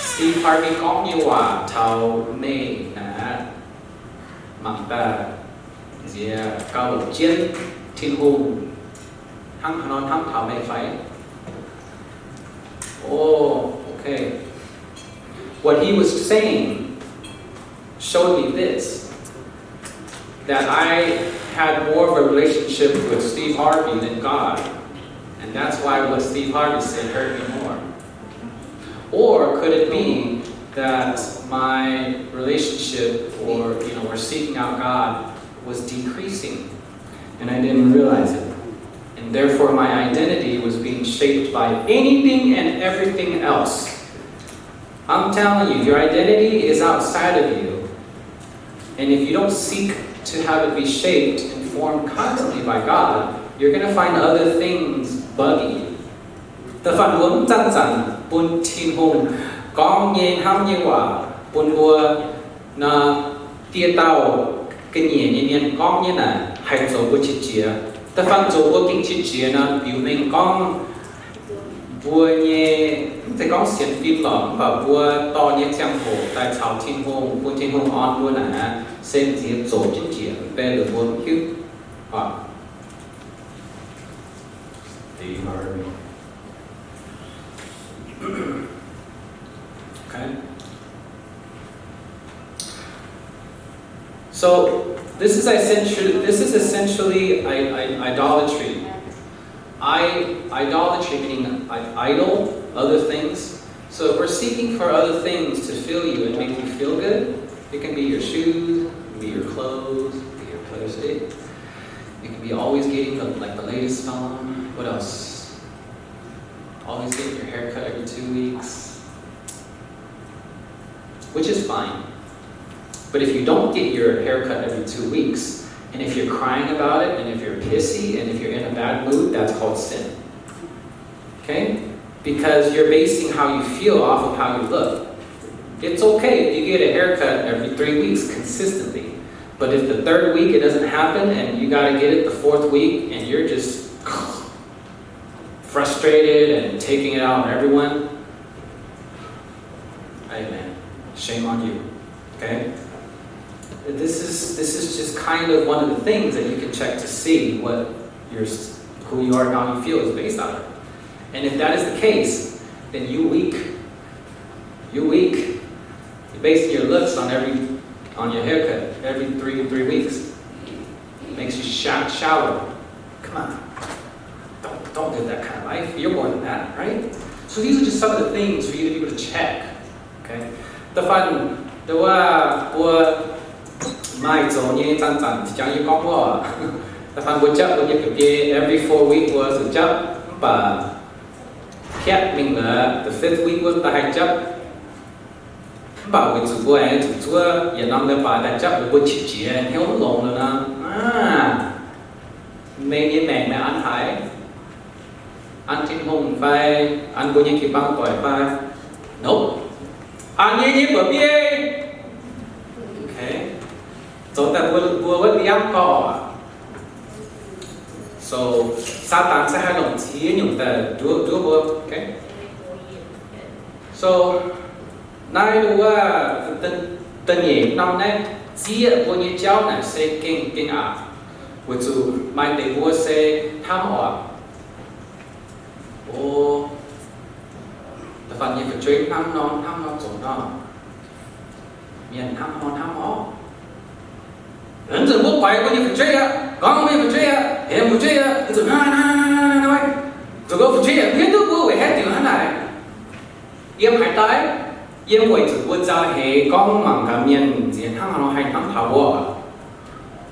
Steve Harvey gorngv nyei waac taux meih naaic, mangc daaih nziex gauh longc jienv Tin-Hungh hnangv haaix nor hnamv taux meih fai? Oh, okay. What he was saying showed me this, that I had more of a relationship with Steve Harvey than God. And that's why what Steve Harvey said hurt me more. Or could it be that my relationship or, you know, or seeking out God was decreasing and I didn't realize it? And therefore, my identity was being shaped by anything and everything else. I'm telling you, your identity is outside of you. And if you don't seek to have it be shaped and formed constantly by God, you're going to find other things bugging you. Da'faanh mbuo mv zanc-zanc bun Tin-Hungh gorngv nyei hnamv nyei waac bun mbuo nor, die dauh ga'nyiec nyei mienh gorngv nyei naaic haih zoux mbuo qiex jiez. Da'faanh zoux mbuo gengh qiex jiez nor, biux mengh gorngv Mbuo nyei, mv zeiz gorngv sienx fim lorqc, mv baac mbuo dorh nyei ziangh hoc daaih caux Tin-Hungh, bun Tin-Hungh orn mbuo naaic, se nziex zoqc jienv njiec, mv baac mbuo mv hiuv. Okay. So this is essentially, this is essentially i- i- idolatry. I- idolatry meaning i- idol, other things. So if we're seeking for other things to fill you and make you feel good, it can be your shoes, it can be your clothes, it can be your clothes. It, it can be always getting the, like, the latest phone. What else? Always getting your haircut every two weeks, which is fine. But if you don't get your haircut every two weeks, and if you're crying about it, and if you're pissy, and if you're in a bad mood, that's called sin. Okay? Because you're basing how you feel off of how you look. It's okay if you get a haircut every three weeks consistently, but if the third week it doesn't happen and you gotta get it the fourth week and you're just frustrated and taking it out on everyone, hey man, shame on you. Okay? This is, this is just kind of one of the things that you can check to see what your, who you are and how you feel is based on it. And if that is the case, then you weak. You weak. You're basing your looks on every, on your haircut every three, three weeks. It makes you sha- shallow. Come on. Don't, don't live that kind of life. You're more than that, right? So these are just some of the things for you to be able to check. Okay? Da'faanh nduov mbuo maaih zoux nyei zanc-zanc jangx yie gorngv wuov. Da'faanh mbuo japv mbuo nyei ga'biei every four week mbuo zuqc japv, mv baac piatv mingh lorqc, the fifth week wuov daaih haih japv. Mv baac weic zuqc mbuo aengx zuqc zuov yietc norm leiz-baaix daaih japv, mbuo qiex jiez hnyouv mv longx liuz nor, meih nyei maengc meih an haaix? An Tin-Hungh fai an mbuo nyei jiu-baang doic fai? Nope. An yie nyei buoz-biei. Okay. Zoux daaih mbuo, mbuo wuov ndiangv gorx. So, Saadaan se haih longc ziex nyungc daaih nduov, nduov mbuo. Okay. So, naaiv wuov, da'nyeic norm naaiv, zieqv mbuo nyei jauv naaic se gengh, gengh aqc. Weic zuqc maaih deix mbuo se hnamv oc, o, da'faanh nyei fu'jueiv hnangv nor hnangv nor zoux nor, mienh hnangv nor hnangv oc. Nzunc mbuo guaix mbuo nyei fu'jueiv aqv, gorngv mbuo nyei fu'jueiv aqv, hemx fu'jueiv aqv, nzunc naaiv, naaiv, naaiv, naaiv, zuqc mbuo fu'jueiv aqv, mienh duqv mbuo weic haaix diuc hnangv naaic. Yiem haaix daaih? Yiem weic zuqc mbuo nzauh heix gorngv mangc gaax mienh nziex hnangv haaix nor haih hnamv taux mbuo.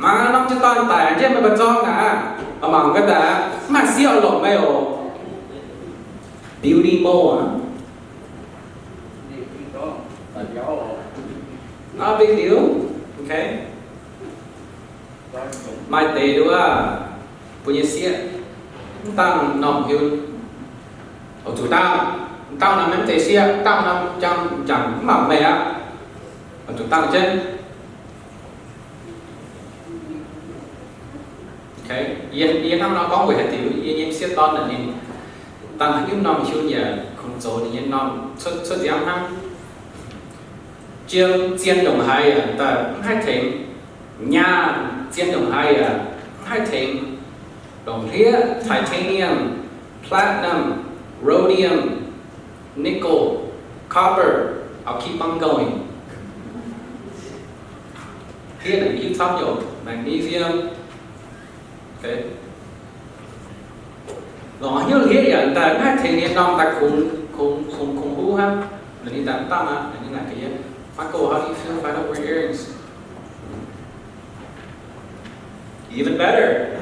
Mangc norm jiu-baang daic jienv meih mbuo zorng aqv, mangc gaax daaih, mv maaih sieqv oix longc meih oc. Beauty mode aqv. Not a big deal. Okay. Maaih deix nduov, mbuo nyei sieqv, mv dangh norm hiuv, oix zuqc dangh, mv dangh norm maiv zeiz sieqv, mv dangh norm jangx, jangx mv baac meih aqv, oix zuqc dangh jienv. Okay, yie, yie hnangv nor gorngv weic haaix diuc, yie nyei sieqv dorn naaic ninh dangh haaix nyungc norm hiuv yaac kungx zoux ninh nyei norm cuotv, cuotv nziaamv hnangv. Jiem zien ndongc haaix yaac daaih mv haih tengx. Nyaanh zien ndongc haaix yaac mv haih tengx. Longc hlieqv titanium, platinum, rhodium, nickel, copper, I'll keep on going. Hlieqv naaic hiuv camv nyei, magnesium. Okay. Longc haaix nyungc hlieqv yaac daaih mv haih tengx nyei norm daaih kungx, kungx, kungx, kungx huv hnangv. Ninh daaih mv dangh aqv, ninh naaic gaax yie, Michael, how do you feel if I don't wear earrings? Even better.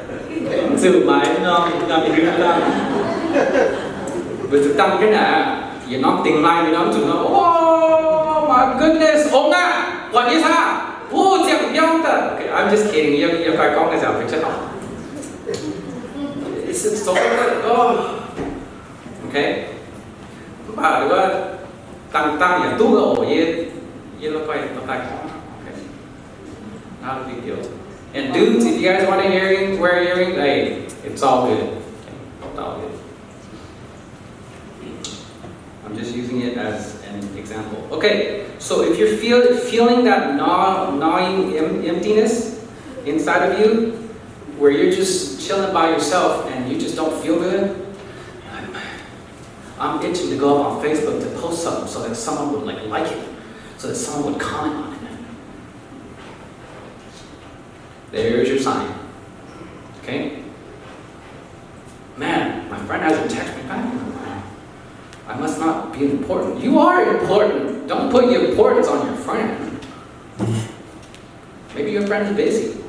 Zuqc maaiz norm, norm hiuv dangh. Weic zuqc dangh jienv naaic, yietc norm dingc maaih, yietc norm zuqc norm, oh my goodness, ong aqv, buatc nyei saah? Wuov ziangh biauv daaih. Okay, I'm just kidding. Yie, yie fai gorngv naaiv nziaauc fai jienv oc. It's so good. Oh. Okay. Mv baac wuov dangh, dangh yaac duqv oc. Yie, yie lo guai daaih gorngv. Okay. Not a big deal. And dudes, if you guys want an earring, wear an earring, hey, it's all good. It's all good. Just using it as an example. Okay, so if you're feel, feeling that gnaw, gnawing em- emptiness inside of you, where you're just chilling by yourself and you just don't feel good, I'm itching to go up on Facebook to post something so that someone would like like it, so that someone would comment on it. There's your sign. Okay? Man, my friend hasn't texted me back in a while. I must not be important. You are important. Don't put your importance on your friend. Maybe your friend is busy.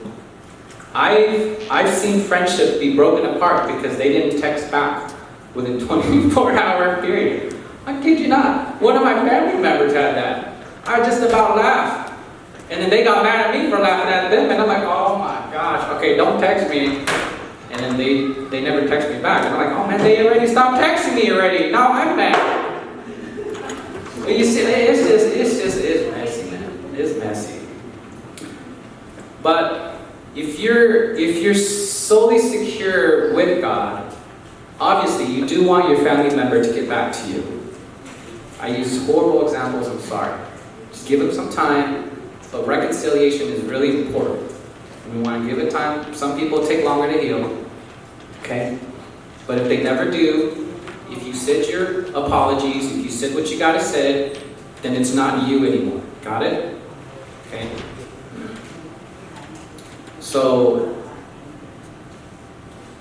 I've, I've seen friendships be broken apart because they didn't text back within twenty-four hour period. I kid you not. One of my family members had that. I just about laughed. And then they got mad at me for laughing at them, and I'm like, oh my gosh, okay, don't text me. And then they, they never text me back. And I'm like, oh man, they already stopped texting me already. Now I'm mad. But you see, it's just, it's just, it's messy, man. It's messy. But if you're, if you're solely secure with God, obviously, you do want your family member to get back to you. I use horrible examples, I'm sorry. Just give them some time, but reconciliation is really important. And we want to give it time. Some people take longer to heal, okay? But if they never do, if you said your apologies, if you said what you gotta say, then it's not you anymore. Got it? Okay? So,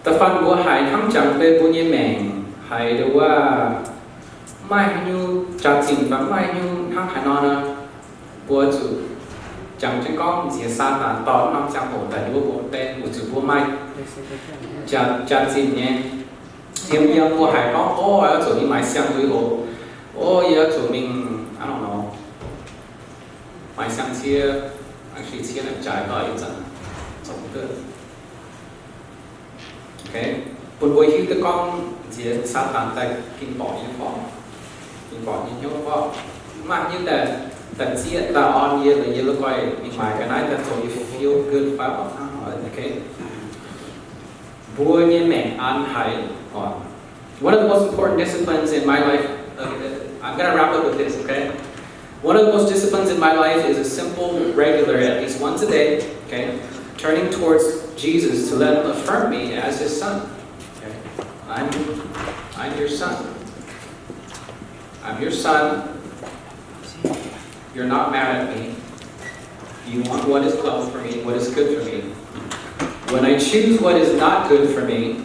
da'faanh mbuo haiz hnangv jangx deix mbuo nyei maengc haiz deix wuov, maaih haaix nyungc jaax-zinh fai maaih haaix nyungc hnangv haaix nor nor, mbuo zuqc jangx jienv gorngv nziex Saadaan dorh norm ziangh hoc daaih nduov mbuo deix, weic zuqc mbuo maaih jaax-, jaax-zinh nyei. Yiem, yiem mbuo haiz gorngv, o, oix zuqc mingh maaiz siang-zuiz oc. O, yie oix zuqc mingh, I don't know, maaiz siang-cie, actually cie naaic jaaix doic ih zanc zoux duqv. Okay? Bun mbuo hiuv duqv gorngv nziex Saadaan daaih ging borqc nyei fai, ging borqc nyei hnyouv fai. Maaih haaix nyungc daaih, daaih zieqv, daaih orn yie, yie la'guaih mingh maaiz ga'naaiv daaih zoux yie feel good fai oc. Okay? Mbuo nyei maengc an haiz oc. One of the most important disciplines in my life, uh, I'm gonna wrap up with this, okay? One of the most disciplines in my life is a simple, regular, at least once a day, okay? Turning towards Jesus to let him affirm me as his son. Okay? I'm, I'm your son. I'm your son. You're not mad at me. You want what is well for me, what is good for me. When I choose what is not good for me,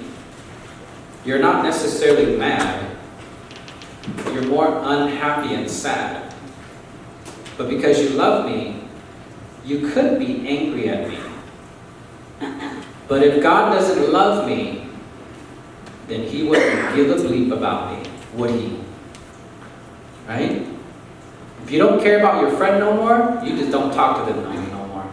you're not necessarily mad. You're more unhappy and sad. But because you love me, you could be angry at me. But if God doesn't love me, then he wouldn't give a bleep about me, would he? Right? If you don't care about your friend no more, you just don't talk to them no, no more.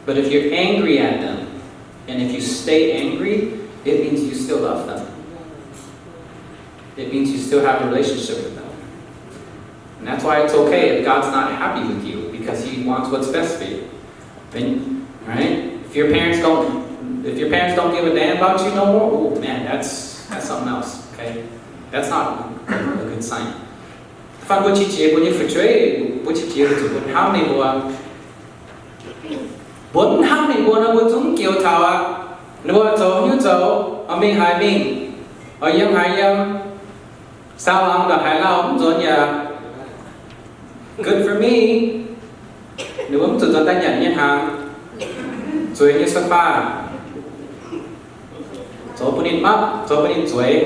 But if you're angry at them, and if you stay angry, it means you still love them. It means you still have a relationship with them. And that's why it's okay if God's not happy with you, because he wants what's best for you. Then, right? If your parents don't, if your parents don't give a damn about you no more, oh man, that's, that's something else, okay? That's not a good sign. Da'faanh mbuo qiex jiez mbuo nyei fu'jueiv, mbuo qiex jiez mbuo zuqc mbuo hnamv ninh mbuo. Mbuo mv hnamv ninh mbuo nor, mbuo zungv mv joux taux aqv. Ninh mbuo zoux haaix nyungc zoux, oix mingh haaix mingh, oix yiem haaix yiem, saau laangz ndongc haaix lauh mv nzuonx yaac good for me. Ninh mbuo mv zuqc nzuonx daaih nyanc nyei hnaangx, zueiz nyei sofa, zoux bun ninh mapv, zoux bun ninh zueiz.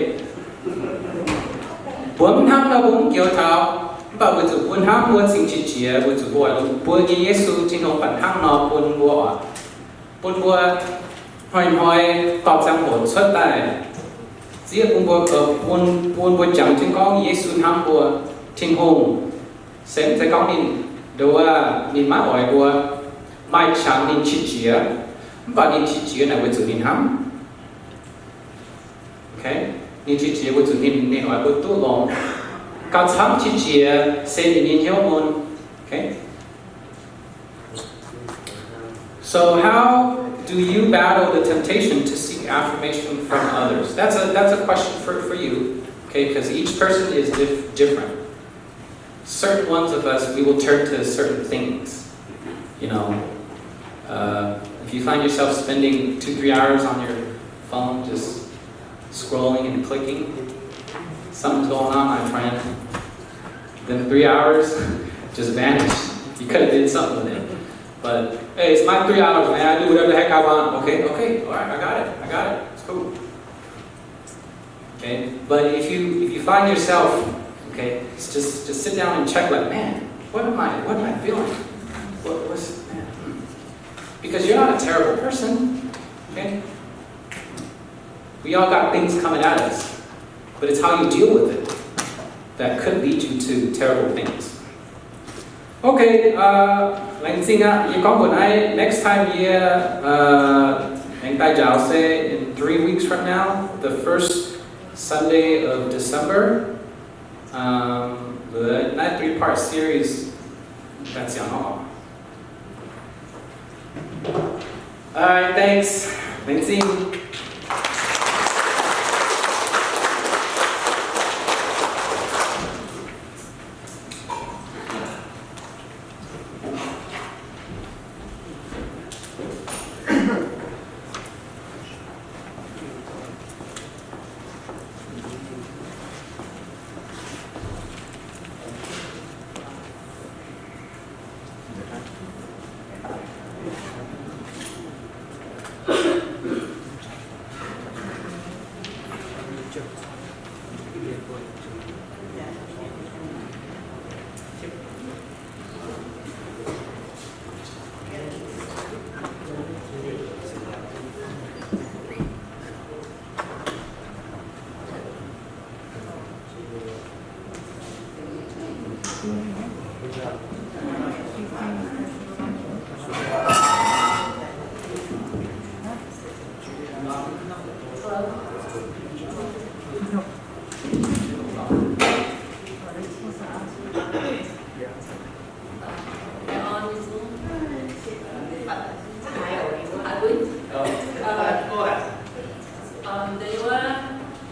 Mbuo mv hnamv nor, mbuo mv joux taux. Mv baac weic zuqc mbuo hnamv, mbuo cingx qiex jiez, weic zuqc mbuo oix longc mbuo nyei Yesu, Tin-Hungh, baac hnangv nor bun mbuo oc, bun mbuo hnoi-hnoi dorh ziangh hoc cuotv daaih, zieqv bun mbuo, bun, bun mbuo jangx jienv gorngv Yesu hnamv mbuo. Tin-Hungh se mv zeiz gorngv ninh, nduov, ninh maiv oix mbuo, maaih qangx ninh qiex jiez. Mv baac ninh qiex jiez naaic weic zuqc ninh hnamv. Okay? Ninh qiex jiez weic zuqc ninh, ninh oix mbuo duqv longx. Gauh camv qiex jiez se ninh nyei hnyouv mun. Okay? So how do you battle the temptation to seek affirmation from others? That's a, that's a question for, for you. Okay? Because each person is dif- different. Certain ones of us, we will turn to certain things. You know, uh, if you find yourself spending two, three hours on your phone just scrolling and clicking, something's going on, my friend. Then three hours just vanished. You could have did something with it. But hey, it's my three hours, man. I do whatever the heck I want. Okay, okay, all right, I got it, I got it. It's cool. Okay? But if you, if you find yourself, okay, just, just sit down and check, like, man, what am I, what am I feeling? What, what's, man, hmm. Because you're not a terrible person, okay? We all got things coming at us, but it's how you deal with it that could lead you to terrible things. Okay, uh, laengz zingh aqv. Yie gorngv mbuox naaiv, next time yie, uh, aengx daaih njaaux se in three weeks from now, the first Sunday of December. Um, the, naaiv three-part series, that's young. All right, thanks. Laengz zingh.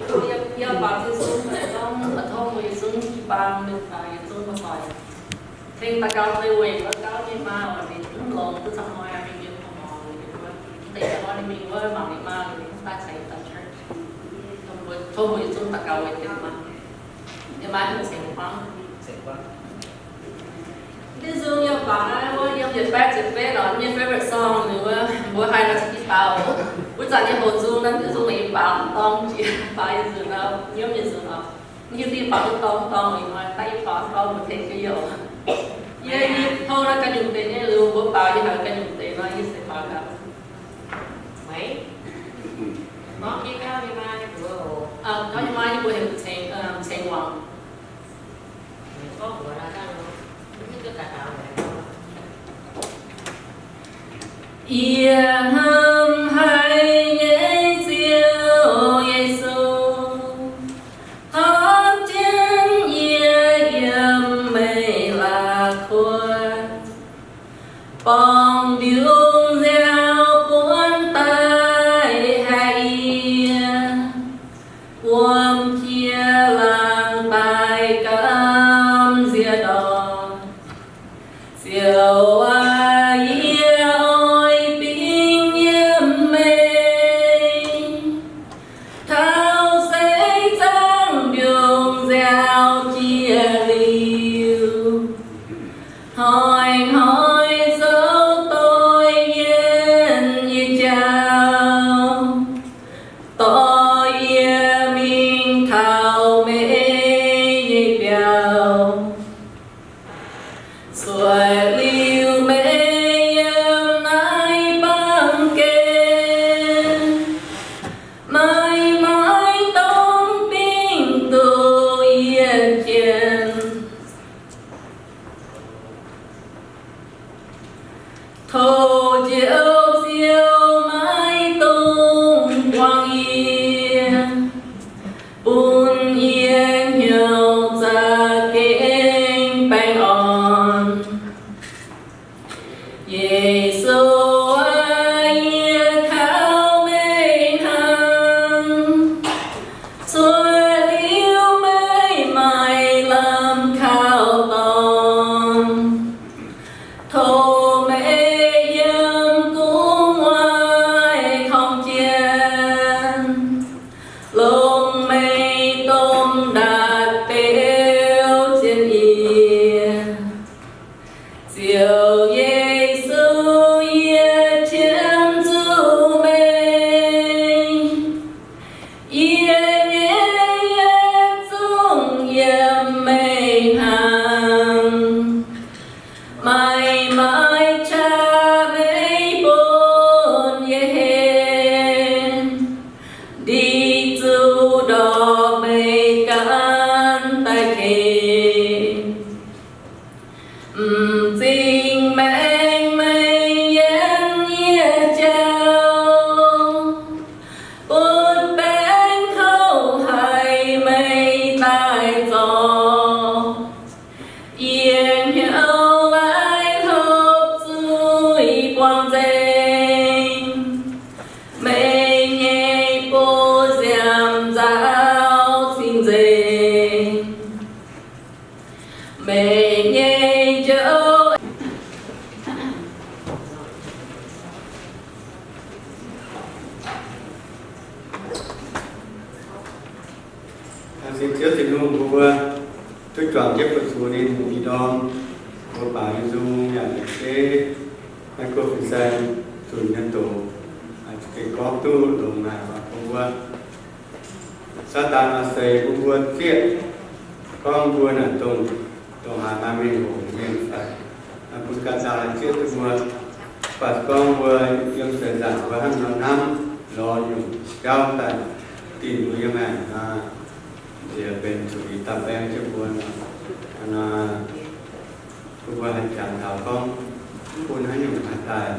Yie, yie baaux Ziouv Yesu, tov mbuo yietc zungv jiu-baang, yietc zungv maiv doic. Tengx daux gaux deix weic wuov gauv nyei maa oc, ninh mv longx duqv camv hnoi, mingh mienh mbuo mangc ninh mbuo. Deix hnoi ninh mingh wuov mangc ninh maa, ninh mv daaih caux yie daaih church. Tov mbuo, tov mbuo yietc zungv daux gaux weic ninh maa. Yie maa ninh ceng-guangv. Naaiv nzung yie baaux naaiv wuov yiem yietc baeqv ziepc betv oc, nyei favorite song ninh wuov, mbuo haih naaiv zungv baaux. Wuov zanc nyei houx nzung naaiv nzung yie baaux dorng jiex, baaux nyei nzunc nor, nyiemv nyei nzunc oc. Hiuv duqv yie baaux duqv dorng dorng ih hnoi, daaih yie baaux dorng mbuo tengx jienv yie oc. Yie, yie tov naaiv ganh nyungc deix nyei liuz mbuo baaux, yie haiz ganh nyungc deix nor yie se baaux gaax. Meih, gorngv jienv gauv nyei maa nyei mbuox oc. Gauv nyei maa nyei mbuox heuc Ceng, Ceng Wangc. Yie hnamv haic nyei Ziouv Yesu, tov jienv yie yiem meih la'kuotv, borngz ndiungx nziaaux buonv daaih haih yie, wuom jiex laangz daaih gamh nziex ndortv. Ziouv aac, yie oix bingx yiem meih, taux seix zaangv ndiungx nziaaux jiex liuz, hnoi-hnoi zoux doix yienh yie jauv, dorh yie mingh taux meih nyei biauv. Zuotc liuz meih yiem naaiv baamh gen, meih maiv dungx bingx duqv yietc jien. Tov Njoux Ziouv maiv dungx buangh yie, bun yie hnyouv za'gengh baengh orn. Yesu aac, yie kaux meih hnangv, cuotv liuz Ziouv Yesu, yie qiemx zuqc meih. Yie nyei yietc zungv yiem meih hnaangx. Maaih maaih qaqv meih bun yie hlen, ndic zuqc ndorpc meih ganh daaih ken. M'zing maengx meih yiem yie jauv, butv baengc kouv haiz meih daaih zorc. Yie hnyouv laaic hlopv zuiz buangh nzengc, meih nyei bun nziaamv nzauh cing-nzengc. Meih nyei njoux. Laengz zingh Ziouv Tin-Hungh bun mbuo duqv juangc jienv fu-sux ninh nyei ndorm, mbuo baaux nyei nzung yaac la'bieiv naaiv guoqv fin-saeng zunc nyei doz, gengh gorngv duqv longx haic bun mbuo. Saadaan maaih seix bun mbuo zieqv gorngv mbuo naaic dongh, dongh haaix maaih mienh hoc mienh fai. Mbuo ganh daaih zieqv duqv mbuo, mv baac gorngv mbuo yiem seix nzaangc mbuo hnangv nor hnamv lorz nyungc jauv daaih dingh mbuo nyei maengc, nziex benx zuqc ih dauh baeng jienv mbuo nor, bun mbuo haih jangx taux gorngv bun haaix nyungc haih daaih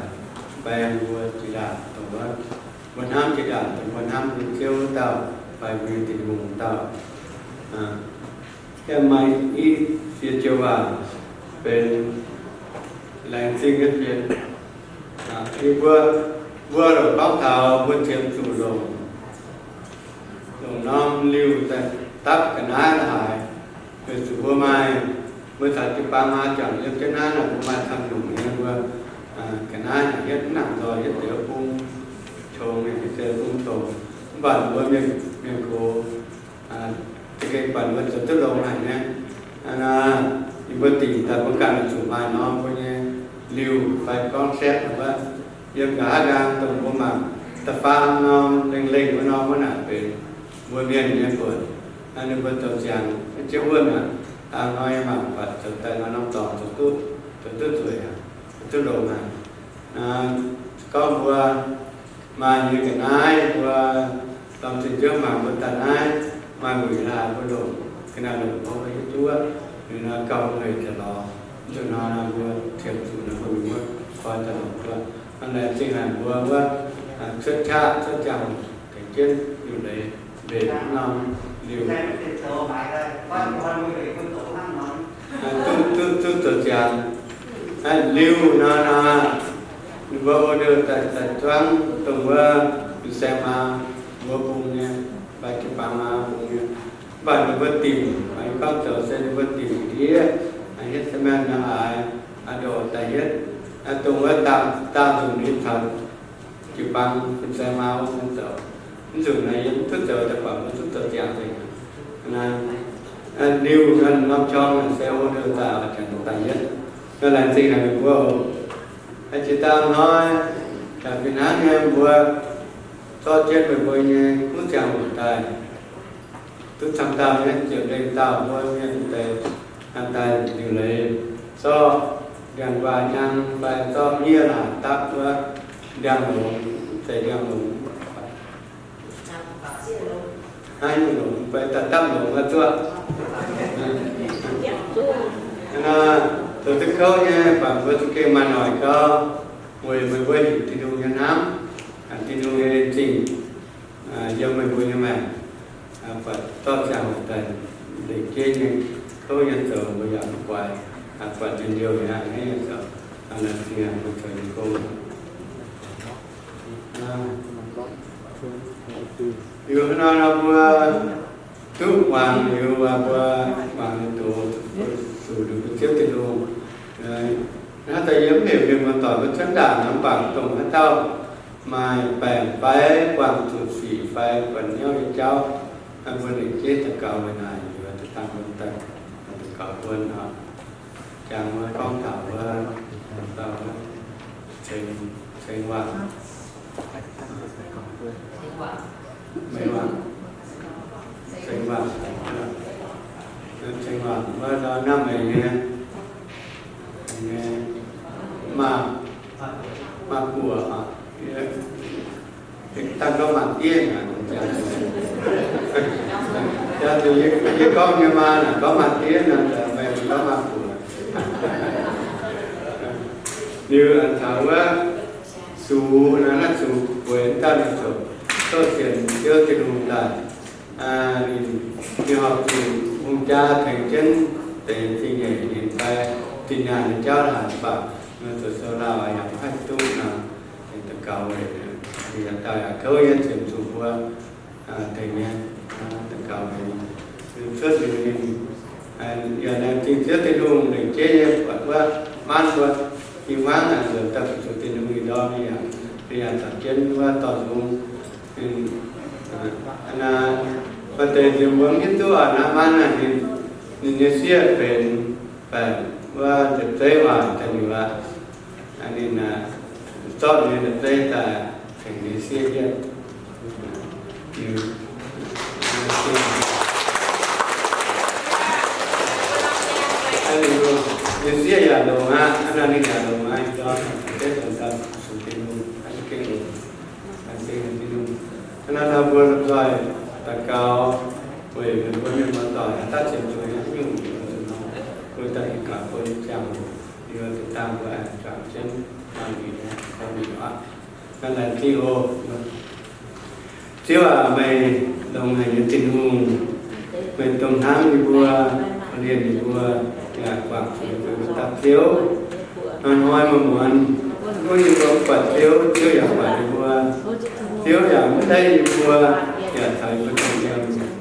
baeng mbuo jiex ndaangc dongh wuov, mbuo hnamv jiex ndaangc dongh mbuo hnamv nyei Ziouv wuov dauh fai mbuo nyei Tin-Hungh wuov dauh. Yaac maaih i ziex joux waac benx laengz zingh nyei fienx. Mbuo, mbuo longc gorngv taux mbuo ziemx zuqc longc, longc norm liuh daaih dapv ga'naaiv la'haaix. Weic zuqc mbuo maaih, mbuo caux jiu-baang maa juangc yiem jienv naaiv nor, mbuo maaih camv nyungc nyei mbuo ga'naaiv naaic hietv mv nangc nzoih hietv deix wuov bung, congx mienh hietv deix wuov bung congx. Mv baac mbuo mienh, mienh gox za'gengh buatc mbuo zoux duqv longx haic nyei. Ninh mbuo dingc daaih mbuo ganh zuqc maaih norm mbuo nyei liuh fai gorngv saeqv wuov. Yiem nqa'haav nqaang dongh mbuo mangc da'faam norm lengh lengh wuov norm wuov naaic benx mbuo mienh nyei buonc. Ninh mbuo zoux ziangx jienv wuov naaic, aa, hnoi mangc buatc zoux daaih norm-norm dorngx zoux duqv, zoux duqv zueiz aqv, zoux duqv longx aqv. Gorngv mbuo maaih nyei ga'naaiv mbuo lomh nzoih njiouv mangc mbuo daaih naaiv maaih wuic laaix mbuo longc, ga'naaiv longc gorngv mbuo hiuv duqv, ninh nor gauh hungh hec jiex lorz. Mv zuqc nor nor mbuo ziemx zuqc nor mbuo mingh wuov koi daaih longc mbuo. Hnangv naaic zingh haic mbuo wuov cuotv qaqv cuotv ziangh hoc tengx jienv liuc leiz mbenc norm liuc. Duqv, duqv, duqv zoux ziangx. Liuh nor nor, ninh mbuo order daaih, daaih zuangv dongh wuov fin-saeng maa mbuo bung nyei, fai jiu-baang maa bung nyei. Mv baac ninh mbuo dimc, gorngv zoux se ninh mbuo dimc ndiev, hietv se maengh nangh aaix, ndoqc daaih hietv, dongh wuov daauh, daauh nzunc ninh taux jiu-baang fin-saeng maa wuov zoux. Mv nzunc naaiv yie mv duqv zoux daaih, buatc mbuo duqv zoux ziangx nzengc. Liuh nor norm qong naaic se order daaih, daaih hietv. Nor laengz zingh haic meih mbuo oc. Jiex dangh hnoi, fih hnangv nyei mbuo zorqv jienv meih mbuo nyei kuv ziangh hoc daaih, duqv camv dauh nyei ziepc lengh dauh mbuo mienh deix daaih liuc leiz zorqv ndiangx-nquaah nyang fai zorqv miev laac dapv wuov ndiangx-longx, zeiz ndiangx-longx. Hnangv nyungc longx fai daaih dapv longx wuov zuoqv. Zoux duqv kouv nyei, baac mbuo za'gengh maaih noic gau, weic meih mbuo heuc Tin-Hungh nyei hnamv, Tin-Hungh nyei zingh yiem meih mbuo nyei maengc, buatc zorqv ziangh hoc daaih lengc jeiv nyei kouv nyei zoux, mbuo yaac mv guaix, buatc njien-youh aqv, nyei zoux, laengz zingh mbuo zoux nyei gong. Liuz hnoi nor mbuo duqv muangx liuz, mbuo muangx liuz doz, zuqc liuz mbuo Ziouv Tin-Hungh. Naaiv daaih yie mv heuc mienh muoz-doic mbuo cuotv ndaangc, mv baac dongh haaix dauh maaih baengc fai buangh zuqc sic fai buatc hnyouv nyei jauv, mbuo lengc jeiv daux gaux weic naaic, liuz dangh mbuo daux gaux bun oc. Jangx mbuo gorngv taux wuov Ceng Waac, Meix Waac, Ceng Waac, Ceng Waac, mbuo hnamv meih nyei, meih nyei maa, maa buoc, dangh gorngv maa diev naaic, jaax zuqc yie gorngv nyei maa naaic gorngv maa diev naaic, meih gorngv maa buoc. Liuz taux wuov Sux naaiv, naaiv Sux bueix daaih ninh ziouc sienx Ziouv Tin-Hungh daaih. Ninh horpc zuqc hungh jaa tengx jienv deix zingh nyeic ninh fai zinh nyaanh nyei jauv haaix baac, mbuo zuqc sou lauh yaac mv haih duqv nor, ninh daux gaux weic ninh yaac daaih yaac kouv nyei, sienx zuqc mbuo tengx nyei daux gaux weic ninh. Cuotv liuz ninh yaac laengz zingh Ziouv Tin-Hungh lengc jeiv nyei buatc wuov maanv mbuo i hmuangv nzuonx daaih zuqc Tin-Hungh ih ndorm, ninh yaac, ninh yaac caux jienv wuov dorh nzung. Maaih deix nziex mbuo mv hiuv duqv aac, naaiv maanv naaic ninh, ninh nyei sieqv benx baeqc wuov nzepc zeiv waac daaih liuz aqv. Ninh zorqv ninh nyei nzepc zeiv daaih tengx ninh sieqv hietv. Ninh sieqv yaac longx aqv, hnangv naaic ninh yaac longx aqv, ih ndorm deix dongh daaih sux Tin-Hungh, hnangv naaic nor mbuo lomh nzoih daux gaux weic mbuo mienh muoz-doic daaih ziepc zuoqc nyei nyungc, mbuo daaih gaux bun ziangh hoc, liuz deix dangh mbuo aengx juangc jienv nangh nyei, gorngv nyei aqv. Naaiv laengz zingh oc. Ziouv aac, meih longx haic nyei Tin-Hungh, meih dongh hnamv yie mbuo, korv-lienh yie mbuo, yaac guangc zuqc yie mbuo dapv Ziouv. Hnoi-hnoi muonz-muonz, gunv yie mbuo mv buatc Ziouv, Ziouv yaac buatc yie mbuo. Ziouv yaac mv leiz yie mbuo, yaac caux yie mbuo dongh yiem.